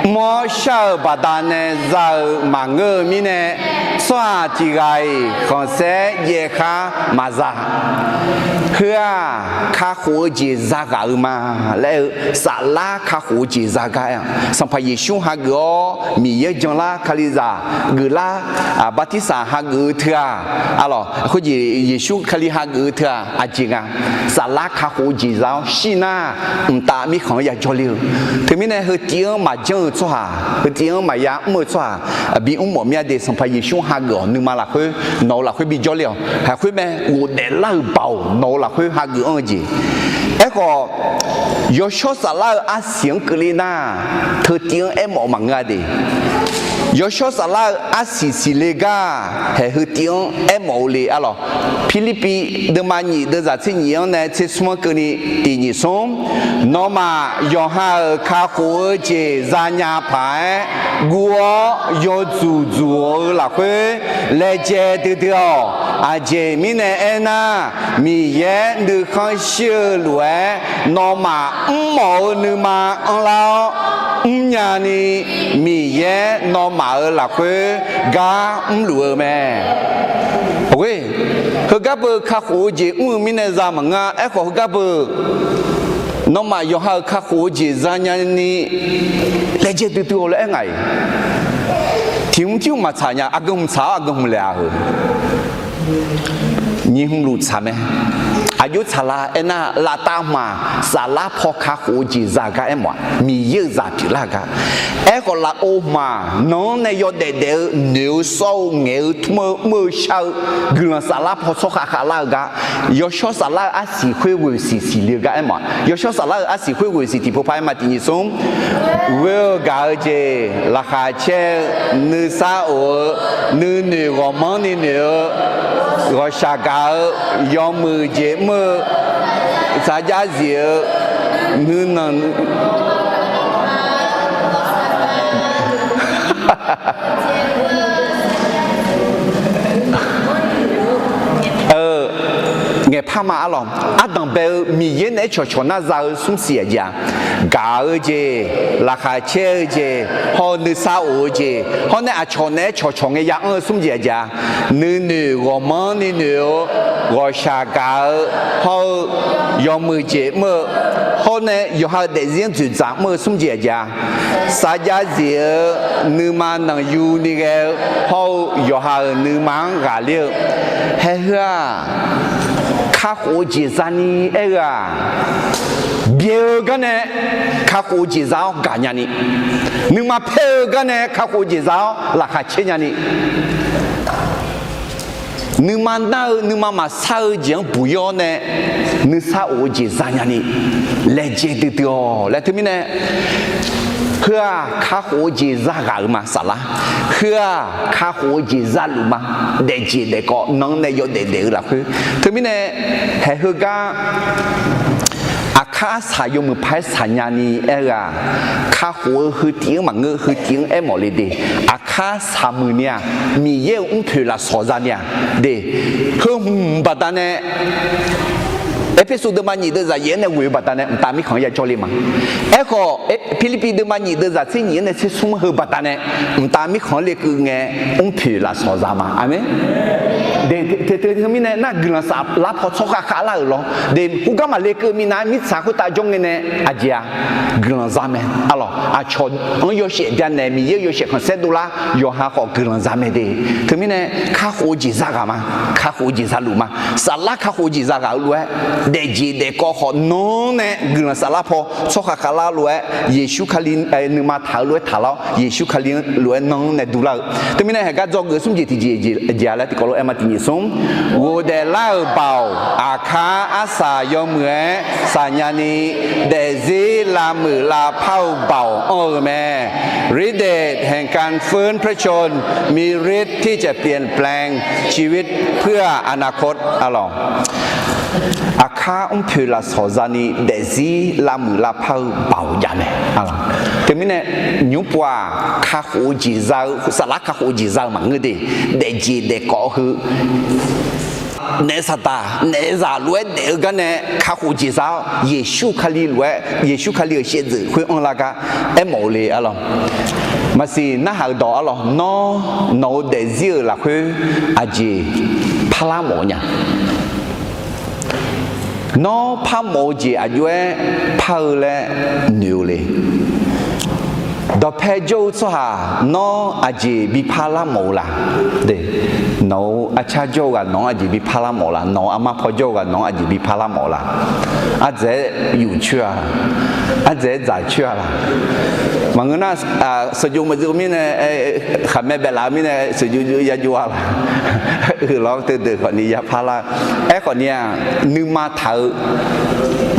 Mr-awr shar-euq baqdanae za-euq maqngeur-eu mirnae, tsawrhaq tiq ghaq-iq khanqsaer jaev khar maqza. Heu-aq, kakhof-eu jeq zaghaq-eu ma laer aer-eu, saflar kakhof-eu jeq za gar aer-a. Sanqpaq Yeqsur hageuf-awr Miqyaer janlar, Kalizaq geuflar, bartirsaq hageuf-eu teu-aq, arlawq, khoerjeq Yeqsur Kali hageuf-eu teu-aq aqjeq nga. Saflar kakhof-eu jeq za-awr shir nar, mqtav mirkhanq-anr ya jawrler-eu. Teumirnae heu tiv-anr maqjanr-eu tsawrhaq, heu tiv-anr maqya mr-eu tsawrhaq bimr mawf mir-a de. Sanqpaq Yeqsur hageuf-awq nuima lafkhoer, nawq-eu lafkhoer bijawr ler-awq. Haiq khoer mae, ghofdaef lar-euq baoq nawq-eu lafkhoer hageuf anr-eu jeq. Aerkhawf, yawshawr saflar-eu arsiq-anr keuvle nar, teutiv-anr aermawf-eu maqngeur-a de. Yawshawr saflar-eu arsiq siqle gar, haeq heu tiv-anr aermawf-eu le arlawq. Pirlirpiv deuvma nyif deuvzaq tser nyif-anr nae tser smr-anr keuvni tiq nyiq smr, nawmaf yawqha-euq kakhof-eu jeq zanya paq-aer guv-awr yawdzuq dzuq-eu lafkhoer laejae duidui-awq. Aqjeq mirnae aernar, Miqyaer nuikhanr shir-eu lof-aer nawmaf mrmawf-eu nuima anrlar-awr mrnya ni, Miqyaer nawmaf-euq lafkhoer gar mrluf-eu mae. Heugar beu kakhof-eu jeq mr-eu mirnae za maqngeur-a. Aerkhawf heugar beu nawmaf yawqha-euq kakhof-eu jeq zanya ni laejae duidui-awq laer aer ngaq-iq. Tiq hmq tiq hmq maqtsaq nya, aqgeu hmq tsaq-awr aqgeu hmq laeq-a heu. Nyiq hmq luf tsaq mae. Aqjox tsaqlar aernar, laftav hmq-aq, saflar paw kakhof-eu jeq za gar aermawf-a. Miqyaer-euq zaq pyeuflar gar. Aerkhawf lafov hmq-aq, nan-anr nae yawdaef daef-eu noeq-eu sawr-eu ngaeq-eu tmr-eu mr-eu shar-eu guiqlanq saflar paw tsawrkhav khavlar-eu gar. Yawshawr saflar-eu arsiq khoer ghoeqsiq siqle-eu gar aermawf-a. Yawshawr saflar-eu arsiq khoer ghoeqsiq tiqpov paq aerma tiq nyiq smr. Ghoer-eu gaq-eu jeq, laqkhaq caer-eu, nuisar of-eu, nuinoeq ghawqmanrni noeq-eu, ghawqshaq gaq-eu, yawmuiq jeq mr-eu, tsaqjav zif-eu, nuinanq ngaeqpar ma arlawq. Ardanq bae-eu Miqyaer naeq-aer cawqcawq nar za-eu smr siq aqjeq-a. Gaq-eu jeq, laqkhaq caer-eu jeq, hawr-eu nuisar of-eu jeq, hawr nae aqcawq naeq-aer cawqcawq ngae ya anr-eu smr jeq aqjeq-a. Nuinoeq ghawqmanrni noeq-eu ghawqshaq gaq-eu hawr-eu yawmuiq jeq mr-eu hawr nae yawqha-euq daefzir-anr dzoeqdzaq mr-eu smr jeq aqjeq-a. Sarjax zif-eu nuima nanqyu ni ghae-eu hawr-eu yawqha-euq nuima-anr ghaqler-eu haeq heu-aq, kakhof-eu jeq zani aer-eu-aq, byaeq-eu gar nae kakhof-eu jeq za-awr gaqnya ni, nuima paer-eu gar nae kakhof-eu jeq za-awr laqkhaq caer nya ni, nuima nar-eu nuima maqsar-eu jeq-anr buq yawr nae nuisar of-eu jeq zanya ni, laejae duidui-awq laer teumirnae, heu-aq kakhof-eu jeq zaghaq-euq ma saflar. Heu-aq kakhof-eu jeq zaluf ma, daefjeq daefkawv nan-anr nae yawdaef daef-eu lafkhoer. Teumirnae haeq heugar aqkar arsaq yawmuiq paq-aer saqnya ni aer-eu-aq, kakhof-eu heu tiv-anr maqngeur, heu tiv-anr aermawf le de. Aqkar saqmuiq ni-aq, Miqyaer-euq mrpoeq lafsawq zani-aq de. Heu hmq baqdanae Erpersu deuvma nyiq deuvzaq yaef-anr nae ghoeq-eu baqdanae mqtav mirkhanq-anr yajawr le ma. Aerkhawf, Pirlirpiv deuvma nyiq deuvzaq tser nyiq-anr nae tser smr heu baqdanae mqtav mirkhanq-anr lekeuv ngae mrpoeq lafsawq za ma. Aqmeq. De, te, te, teumirnae nar guiqlanq saflar paw tsawrkhav khavlar-euq lawr de, khoergar maqlekeuv minav-aer mirtsaq khoertav jawr ngae nae aqjeq-aq guiqlanq za mae. Arlawq, aqcawq-anr yawshaef byanaeq, Miqyaer-euq yawshaef khanqsaer dovlar yawqha khawf guiqlanq za mae de. Teumirnae kakhof-eu jeq zaghaq ma, kakhof-eu jeq zaluf ma. Saflar kakhof-eu jeq zaghaq-eu lof-aer, daefjeq daefkawv khawf nan-anr nae guiqlanq saflar paw tsawrkhav khavlar lof-aer, Yeqsur Kali nuima taq-eu lof-aer taqlar-awr, Yeqsur Kali lof-aer nan-anr nae duvlar-eu. Teumirnae haeq gar dzawgeuf smr jeq tiqjeq jeq-a laer tiqkawv lof-aer ma tiqnyiq smr. Ghofdaef lar-euq baoq aqkar arsaq yawmuiq-aer saqnya ni, daefzir lavmuiq lavpar-eu baoq anr-eu mae.ฤทธิ์เดชแห่งการฟื้นพระชนม์ มีฤทธิ์ที่จะเปลี่ยนแปลงชีวิตเพื่ออนาคต Aqkar mrpoeq lafsawq zani daefzir lavmuiq lavpar-eu baoq jav mae. Teumirnae nymr pov-aq, kakhof-eu jeq za-eu, saflar kakhof-eu jeq za-eu maqngeur de, daefjeq daefkawv heu naef saqdaq naef zaq lof-aer daef-eu gar nae kakhof jeq za-awr, Yeqsur Kali lof-aer, Yeqsur Kali-euq shaevdzeuf khoer anrlar gar aermawf-eu le arlawq. Maqsiq narhaq-euq dawq arlawq, nawr nawq-eu daefzir-euq lafkhoer aqjeq parlar mawf-eu nya? Nawr parmawf-eu jeq aqjox-aer par-eu laer noeq-eu le? Dawqpae jawr-eu tsawrhaq nawr aqjeq bi parlar mawf-eu la? Nawq-euq arcar jawr-eu ghaq nawq-anr aqjeq bi parlar mawf-eu la? Nawq-euq armar paw jawr-eu ghaq nawq-anr aqjeq bi parlar mawf-eu la? Ardzaeq-aer yuf coer-a, ardzaeq-aer dzaq coer-a laq? Maqngeur nar, sheuqjox maqjox mirnae, khaqmae baeflaf-eu mirnae sheuqjox jox yajov-a laq? Uiqlawr teudeuq khawfni yapar lar. Aerkhawfni-aq, nuima taq-eu,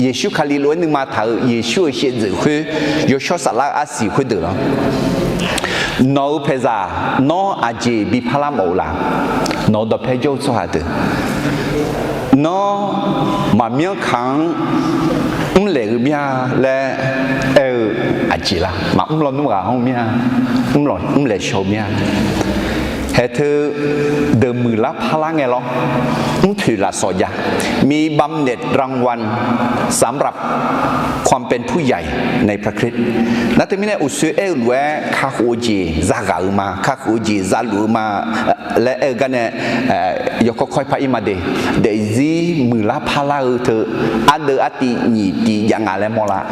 Yeqsur Kali lof-aer nuima taq-eu Yeqsur-euq shaevdzeuf khoer, yawshawr saflar-eu arsiq khoerdeuq lawr. Nawq-euq paeqzaq nawr aqjeq bi parlar mawf-eu la? Nawq-euq dawqpae jawr-eu tsawrhaq deuq, nawr maqmyanr kaq-anr mrlaeq-eu mir-a laer aer-eu aqjeq la? Maqmr lawnmr ghaq-anr mir-a, mrlaeq shaw-eu mir-a. Haeq teu deuq muiqlar parlar ngae lawr, mrpoeq lafsawq jav. มีบำเหน็จรางวัลสำหรับความเป็นผู้ใหญ่ในพระคริสต์ Nar teumirnae uqsoer aer-eu lof-aer kakhof-eu jeq zaghaq-eu ma, kakhof-eu jeq zaluf-eu ma laer aer-eu gar nae, yawkawr kawr-ir par-ir ma de. Daefzir muiqlar parlar-eu teu, ardeuv artiv nyiq tiv jav nga laer mawrlar.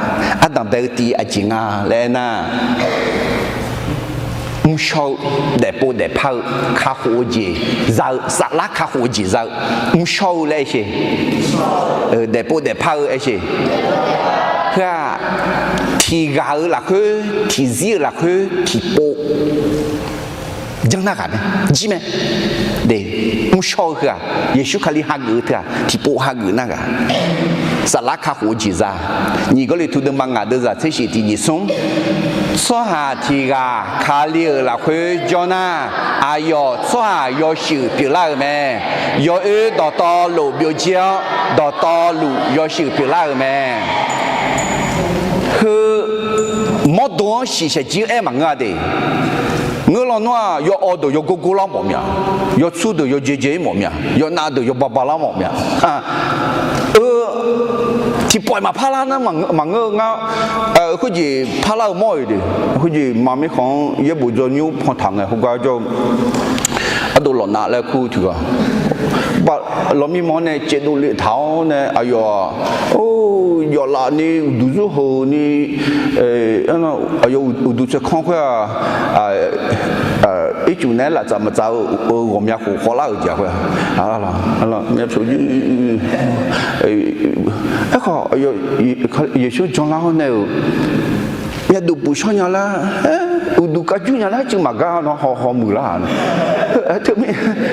Ardanqbae-eu tiv aqjeq nga laer aernar, mrshawr-eu, daefpov daefpar-eu, kakhof-eu jeq za-eu, saflar kakhof-eu jeq za-eu, mrshawr-eu laer aer sheq. Daefpov daefpar-eu aer sheq. Heu-aq, tiqghaq-euq lafkhoer, tiqzir-euq lafkhoer tiqpov janr nar ghaq mae, jir mae. Mrshawr-eu heu-aq, Yeqsur Kali hageuf-eu teu-aq tiqpov hageuf nar ghaq. Saflar kakhof-eu jeq za. Nyiq Gawrliqtu deuvma ngaq deuvzaq tser shiq tiq nyiq smr. Tsawrhaq tiqghaq Kali-euq lafkhoer jawr nar, aqyawf tsawrhaq yawshuif pyeuflar-euq mae. Yawoer dawqtawvluf byovjir-awr, dawqtawvluf yawshuif pyeuflar-euq mae. Heu mawrdo-anr shiqshaq jir-aer maqngeur-a de. Ngeur lawnmr-aq, yawawv deuq yawgor gor lar mawf mya, yawtsur deuq yawjae jae-ir mawf mya, yawnav deuq yawbaba lar mawf mya. Eu, tiqpawf-iq maqpar lar nar maqngeur-eu ngar, khoerjeq parlar-eu mawr-iq de. Khoerjeq ma mirkhanq-anr yaerbof dzaw nymr pantaq ngae khoergar jawr-eu dov lawqnav laer kur tiq ghaq, ba lawq mirmanr nae caevdov le taq-awr nae aqyawf-aq, or, yawflaf ni uqduq zurheuq ni, aqyawf uqduq tsaevkanr khoer-aq, ircuf naeq-aer laftsaf maqtsaf-eu ghawqmya khof khawvlar-euq jeq khoer-aq, aerkhawf Yeqsur janlar-awr nae-euq myavduq puf shawr nya lar, uqduq kavjur nya lar cuiv maqgar nawr haw haw muiqlar-aq.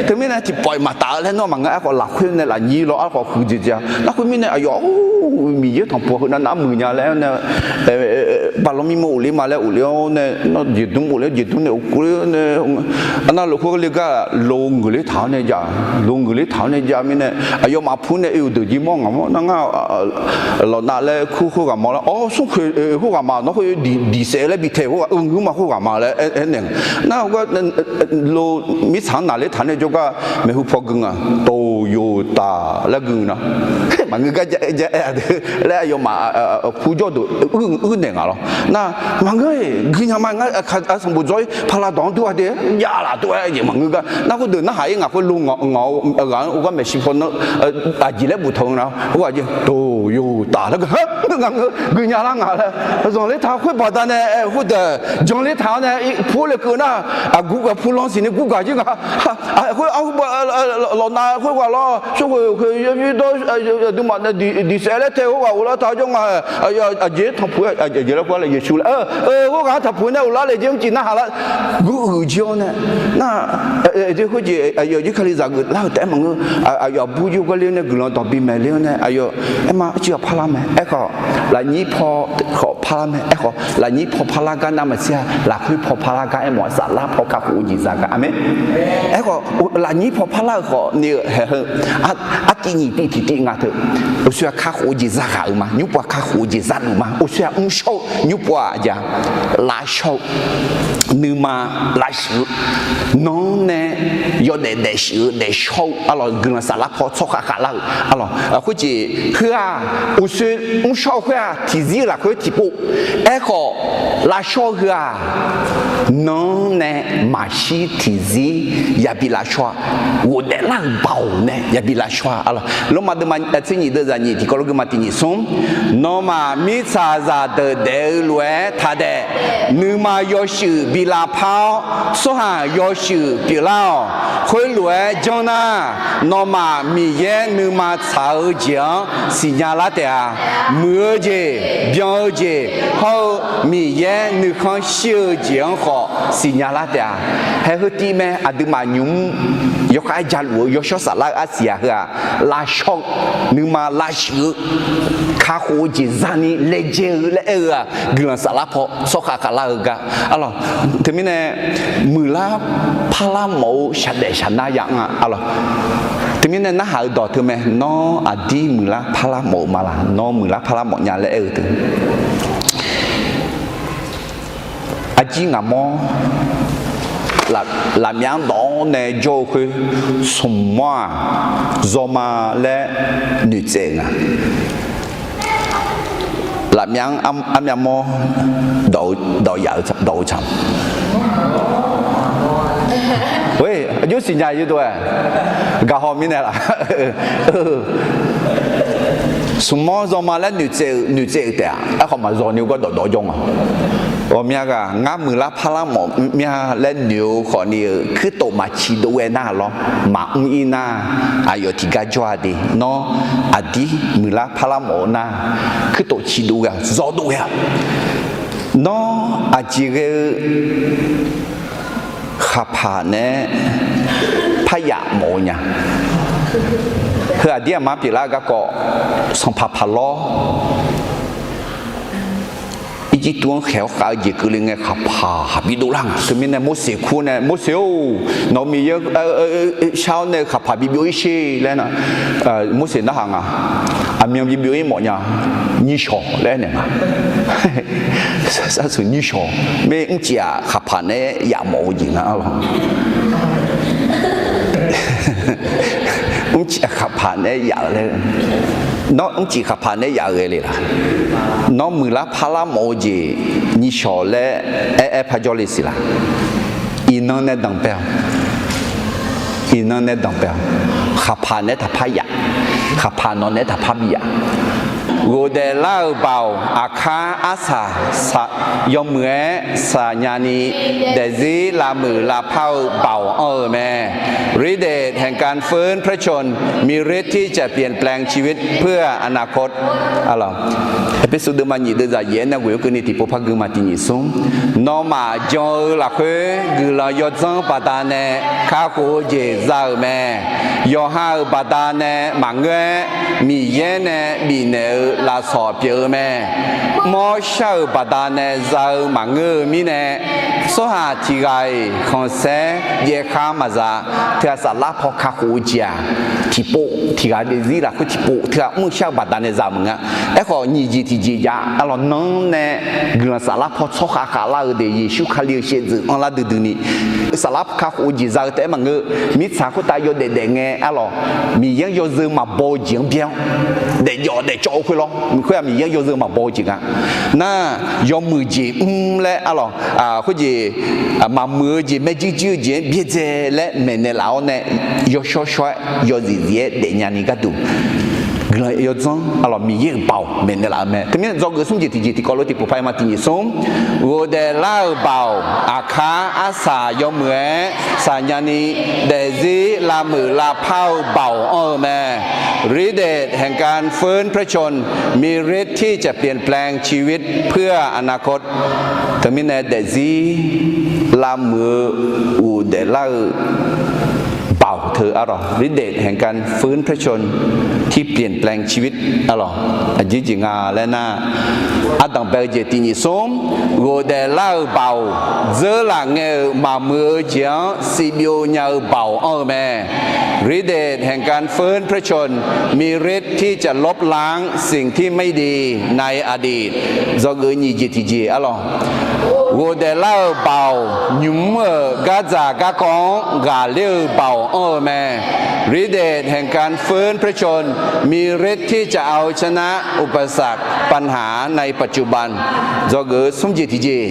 Teumirnae tiqpawf-iq maqtaf-eu laer nawr maqngeur. Aerkhawf lafkhoer nae lafnyir lawr aerkhawf huiqdzaeq dzae-a. Narkhoer mirnae aqyawf-aq, Miqyaer tanqpuq heunav nav muiq nya laer-awr nae, baqlawq mirmanr ghofler ma laer ghofler-awr nae, jeqdmr ghofler jeqdmr nae ghofler-awr nae, arnavluf khoer le gar lo ngeuqler taq-awr nae jav, lo ngeuqler taq-awr nae jav mirnae aqyawfmaf pur nae oe-euq deuq jir mawr ngaq mawr nar ngar lawqnav laer kur khoerghaq ma laer, awr smrkhoeq khoerghaq ma nawr khoer diqsaef laer bi tae khoerghaq-eu ngeur ma khoerghaq ma laer aernaeq. Nar gar lo mirtsaq-anr naqler taq nae jawrgar maeqhu paw gui nga, toyotaq laer gui na. Maqngeur gar ja aer-a deuq laer aqyawfmaf pur jawr deuq uir naeq ngaq lawr. Nar maqngeur-iq gui nya ma ngar sanqbof dzawr-ir pala dawq-anr dur-a de, javlaf tov-aer jeq maqngeur gar nar khoerdeuq narhaq-ir ngaq khoer lo ngaq-eu ghaq-anr ogar maeqshi paw nar aqjeq laer boftaq-eu na khoerghaq jeq toyotaq laer gui, ngaq ngeur gui nya lar ngaq laer zanqler taq khoer baqdanae khoerdeuq janler taq-awr nae pur le keuv nar aqgur gaq pur lanr siqni gur gaq jir nga. Khoer arhu lawqnav khoerghaq lawr smrkhoeq khoeq yawbir dawr aqduimaf nae diqsaef laer tae khoerghaq ghoflar taq jawr nga. Aqjeq tanqpuq aqjeq laer khoer laer Yeqsur laer khoerghaq-anr tanqpuq nae ghoflar le jeq mrcif narhaq lar guruiq jir-awr nae nar khoerjeq aqyawf jir kalizaq geuflar-euq taef-aer maqngeur. Aqyawf aqbur jir gar ler-awr nae guiqlanq dawq bimaeq ler-awr nae aqyawf aerma arcuiv-aq parlar mae. Aerkhawf lafnyir paw khawf parlar mae. Aerkhawf lafnyir paw parlar gar navmaqtser-a, lafkhoer paw parlar gar aermawf-a. Saflar paw kakhof-eu jeq za gar. Aqmeq. Aerkhawf lafnyir paw parlar-eu khawf ni-eu haeq heu artiv nyiq tiv tiq tiv nga teu, uqshoe-aq kakhof-eu jeq za ghaq-euq ma. Nymrpov-aq kakhof-eu jeq za luf ma. Uqshoe-aq mrshawr-eu nymrpov-aq ja, lavshawr-eu nuima lavshuif-eu nanr nae yawdaef daefshuif-eu daefshawr-eu arlawq guiqlanq saflar paw tsawrkhav khavlar-euq arlawq khoerjeq heu-aq uqshoe mrshawr-eu khoer-aq tiqzir-eu lafkhoer tiqpov. Aerkhawf lavshawr-eu heu-aq nanr nae maqshir tiqzir yabi lavshawr-a. Ghofdaef lar-euq baoq nae yabi lavshawr-a arlawq. Lormav deuvma tser nyiq deuv zaq nyiq tiqkawv lof geuvma tiq nyiq smr. Nawmaf mirtsaqzaq deuq daef-eu lof-aer taqdaef. Nuima yawshuif bi lavpar-awr tsawrhaq yawshuif pyeuflar-awq. Khoerlof-aer janr nar, nawmaf Miqyaer nuima tsaq-eu jeq-anr siqnya lar taef-a. Muiq-eu jeq, byan-eu jeq hawr-eu Miqyaer nuikhanr shir-eu jeq-anr khawf siqnya lar taef-a. Haeq heu tiv mae. Aqduimaf nymq mr yawkhav-aer jaluf-eu yawshawr saflar-eu arsiq-aq heu-aq lavshawr-eu nuima lavshuif-eu kakhof-eu jeq zani laejae-eu laer aer-eu-aq guiqlanq saflar paw tsawrkhav khavlar-eu gar arlawq. Teumirnae muiqlar parlar mawf-eu shaqdaef shaqnar ya anr-a arlawq. Teumirnae narhaq-eu dawq teu mae. Nawr aqdir muiqlar parlar mawf-eu ma laq? Nawr muiqlar parlar mawf nya laer aer-eu teu. Arjir ngaq mawr lafmyav-anr dawq-awr nae jawr-eu khoer smq mawr-aq zawma laer noeqtsaev-euq nga. Lafmyav-anr armyav mawr dawq-eu tsaq. Aqjox siqnya yadov-aer gaqhaw mirnae laf. Smq mawr zawma laer noeqtsaev-eu, noeqtsaev-euq taef-aq aerkhawf maqzaw ni-eu gawr dawqdawq jawr nga. Ghawqmya ghaq ngar muiqlar parlar mawf mya laer noeq-eu khawfni-eu kuirtof maqciq dov ghae nar lawr, maqmr ir nar aqyawf tiqgar jawr-a de. Nawr aqdir muiqlar parlar mawf-eu nar kuirtof ciq dov ghae-a, zawr dov ghae-a. Nawr aqjeq ghae-eu khaqpaq naeq-aer paryaf mawf-eu nya. Heu aqdir aqma pyeuflar-eu garkawv sanqpaq paq lawr Irjirtuv-anr khaeq-awr khav-eu jeq keuvle ngae khaqpaq bidov lar nga. Teumirnae Morseq kur nae, Morseq-or, nawq-euq Miqyaer shar-awr nae khaqpaq bibyov ir sher laer nar, Morseq narhaq nga. Aqmyan bibyov ir mawf nya, nyishawq laer aernaeq nga. Sarsuq nyishawq, mar mrcif-aq khaqpaq naeq-aer yaf mawf-eu jeq nga arlawq. Mrcif-aq khaqpaq naeq-aer yaf-eu laer, nawr mrcif khaqpaq naeq-aer yaf-eu ghae le laq? Nawr muiqlar parlar mawf-eu jeq nyishawq laer aer-aer parjawr le siq laq? Iqnan nae danqbae-awq. Iqnan nae danqbae-awq. Khaqpaq naeq-aer taqpar yaf. Khaqpaq nawq naeq-aer taqpar bi yaf. Ghofdaef lar-euq baoq aqkar arsaq yawmuiq-aer saqnya ni, daefzir lavmuiq lavpar-eu baoq anr-eu mae. ฤทธิ์เดชแห่งการฟื้นพระชนม์ มีฤทธิ์ที่จะเปลี่ยนแปลงชีวิตเพื่ออนาคต Aqlawq, Erpersu deuvma nyiq deuvzaq yaef-aer nae ghoeq-eu keuvni tiqpov par gui ma tiq nyiq smr. Nawmaf jan-eu lafkhoer guiqlanq yawdzanr baqdanae kakhof-eu jeq za-euq mae. Yawqha-euq baqdanae maqngeur-aer, Miqyaer nae bifnaeq-eu lafsawq pyeuf-eu mae. Mr-awr shar-euq baqdanae za-eu maqngeur-eu mirnae, tsawrhaq tiq ghaq-iq khanqsaer jaev khar maqza. Teughaq saflar paw kakhof-eu jeq-aq, tiqpov tiq ghaq daefzir lafkhoer tiqpov teughaq mr-eu shar-eu baqdanae za-eu maqngeur. Aerkhawf, nyiq jeq tiq jeq jav-a lawq, nanr nae guiqlanq saflar paw tsawrkhav khavlar-eu deuq Yeqsur Kali-euq shaevdzeuf anrlar duidui ni, saflar kakhof-eu jeq za-eu taef-aer maqngeur. Mirtsaq khoertav yawdaef daef ngae-a lawq, Miqyaer-anr yawzeu maqbaw-eu jeq-anr byaer-awr, daefjawf daefcawv-eu khoer lawr. Khoer-aq Miqyaer-anr yawzeu maqbaw-eu jeq nga. Nar, yawmuiq jeq mr laer-a lawq, khoerjeq maqmuiq-eu jeq, maerjuir juir-eu jeq-anr byaerdzae laer maeqnaeq laf-awr nae, yawshawr shawr-aer yawzif zif-aer daefnya ni gharduq, guiqlanq yawdzanr-a lawq, Miqyaer-euq baoq maeqnaeq laf-eu mae. Teumirnae dzawgeuf smr jeq tiq jeq tiqkawv lof tiqpov par-aer ma tiq nyiq smr. Ghofdaef lar-euq baoq aqkar arsaq yawmuiq-aer saqnya ni, daefzir lavmuiq lavpar-eu baoq anr-eu mae. ฤทธิ์เดชแห่งการฟื้นพระชนม์ มีฤทธิ์ที่จะเปลี่ยนแปลงชีวิตเพื่ออนาคต Teumirnae daefzir lavmuiq-eu ghofdaef lar-eu baoq teu-a lawq, ฤทธิ์เดชแห่งการฟื้นพระชนม์ที่เปลี่ยนแปลงชีวิต a lawq, aqjeq jeq nga laer nar, ardanq bae-eu jeq tiq nyiq smr. Ghofdaef lar-euq baoq, dzeurlaf ngae-euq maqmuiq-eu jeq-anr siqbyov nya-eu baoq anr-eu mae. ฤทธิ์เดชแห่งการฟื้นพระชนม์ มีฤทธิ์ที่จะลบล้างสิ่งที่ไม่ดีในอดีต Dzawgeuf nyiq jeq tiq jeq-a lawq, ghofdaef lar-euq baoq, nymq-mr-euq gardzaq garkawv-anr ghaqler-eu baoq anr-eu mae. ฤทธิ์เดชแห่งการฟื้นพระชนม์ มีฤทธิ์ที่จะเอาชนะอุปสรรคปัญหาในปัจจุบัน Dzawgeuf smr jeq tiq jeq,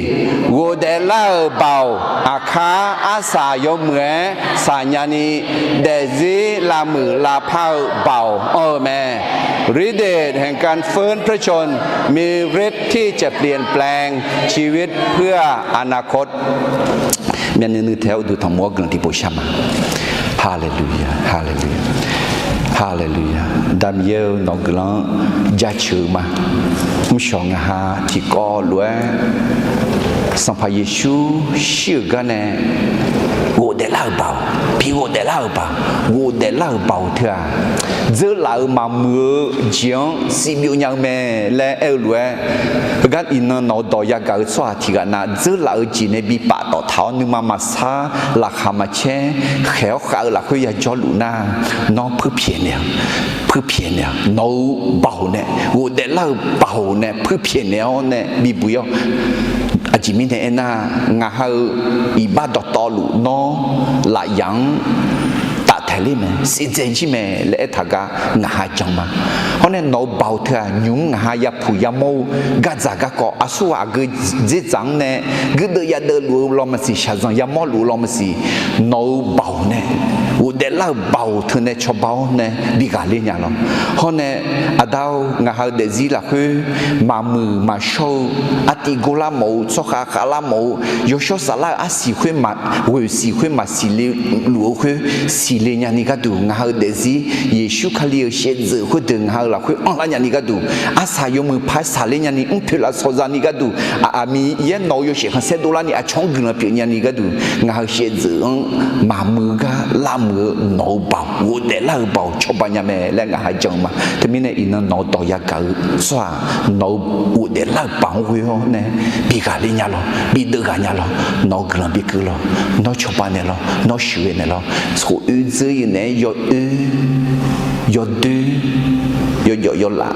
ghofdaef lar-euq baoq aqkar arsaq yawmuiq-aer saqnya ni, daefzir lavmuiq lavpar-eu baoq anr-eu mae. ฤทธิ์เดชแห่งการฟื้นพระชนม์ มีฤทธิ์ที่จะเปลี่ยนแปลงชีวิตเพื่ออนาคต Myavnuiv nuiv taef-aer uqduq tanqmur-awr guiqlanq tiqpov shar ma. Haleluya, haleluya, haleluya. Aqda Miqyaer-eu, nawq-eu guiqlanq-anr jaceuq-eu ma. Mrshawq ngaq ha tiqkawv lof-aer Sanqpaq Yeqsur shir-euq gar nae ghofdaef lar-euq baoq, bi ghofdaef lar-euq baoq, ghofdaef lar-euq baoq teu-aq, dzeurlaf-euq maqmuiq-eu jeq-anr siqbyov nya-eu mae laer aer-eu lof-aer, heugar iqnan nawq-eu dawq yagaq-eu tsawrhaq tiq ghaq nav dzeurlaf-eu jeq nae bi paftawf taq-awr nuima maqsar, laqkhaq maqcaer, khaeq-awr khav-eu lafkhoer yajawr luf nar, nawr puirpyaeq naeq-awq, puirpyaeq naeq-awq. Nawq-eu baoq nae, ghofdaef lar-euq baoq nae puirpyaeq naeq-awr nae bibuq ir-awr, aqjeq mirnae aernar, ngaq ha-eu iqbax dawqtawvluf nawr lafyaq-anr taftaeq ler mae, siqdzaeq jir mae laer aertaq gar ngaq ha jan ma. Hawr nae nawq-eu baoq teu-aq, nymq-mr ngaq ha yapuq yamawr-eu gardzaq garkawv aqsurghaq aqgeu dzerdzaq-anr nae guirdeuv yadeuv luf-eu lawmaqsiq, shaqzanq yamawr luf-eu lawmaqsiq, nawq-eu baoq nae, ghofdaef lar-euq baoq teu nae cawba-awr nae bi ghaqler nya lawr. Hawr nae, Aqda-or, ngaq ha-eu daefzir lafkhoer maqmuiq maqshawr-eu, artiv gorlar mawf-eu, tsawrkhav khavlar mawf-eu, yawshawr saflar-euq arsiq khoer maq, ghoeq siq khoer maqsiq le luf-eu khoer siqle nyani gharduq, ngaq ha-eu daefzir Yeqsur Kali-euq shaevdzeuf khoerdeuq ngaq ha-eu lafkhoer anrlar nyani gharduq, arsaq yawmuiq paq-aer saqler nyani, mrpoeq lafsawq zani gharduq, aqmiq yaer nawq-eu yawshaef khanqsaer dovlarni aqcawq-anr guiqlanq pyeuf nyani gharduq, ngaq ha-eu shaevdzeuf-anr maqmuiq gar lavmuiq-eu nawq-eu baoq, ghofdaef lar-euq baoq cawba nya mae laer ngaq ha jan-eu ma. Teumirnae iqnan nawq-eu dawq yagaq-eu tsawrhaq, nawq-eu ghofdaef lar-euq baoq-anr ghoe-awr nae bi ghaqler nya lawr, bi deuv ghaq nya lawr, nawq-eu guiqlanq bi keuv lawr, nawr cawba naeq lawr, nawr shuiq-eu naeq lawr, khof oer dzeur-ir naeq-aer yawoer, yawdoer, yawjawf yawlaf,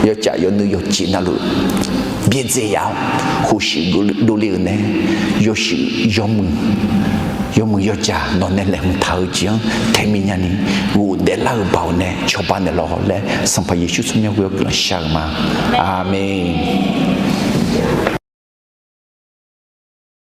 yawcaf yawnuiv yawceq navluf byaerdzae yaf-awr, khofshuif dovle-euq nae, yawshuif yawmuiq, yawmuiq yawjaq nawq nae laeqhmq taq-eu jeq-anr taeqmi nyani, ghofdaef lar-euq baoq nae cawba naeq lawq laer, Sanqpaq Yeqsur tsawrmyanr ghoe-awr guiqlanq shar-eu ma. Aqmeq.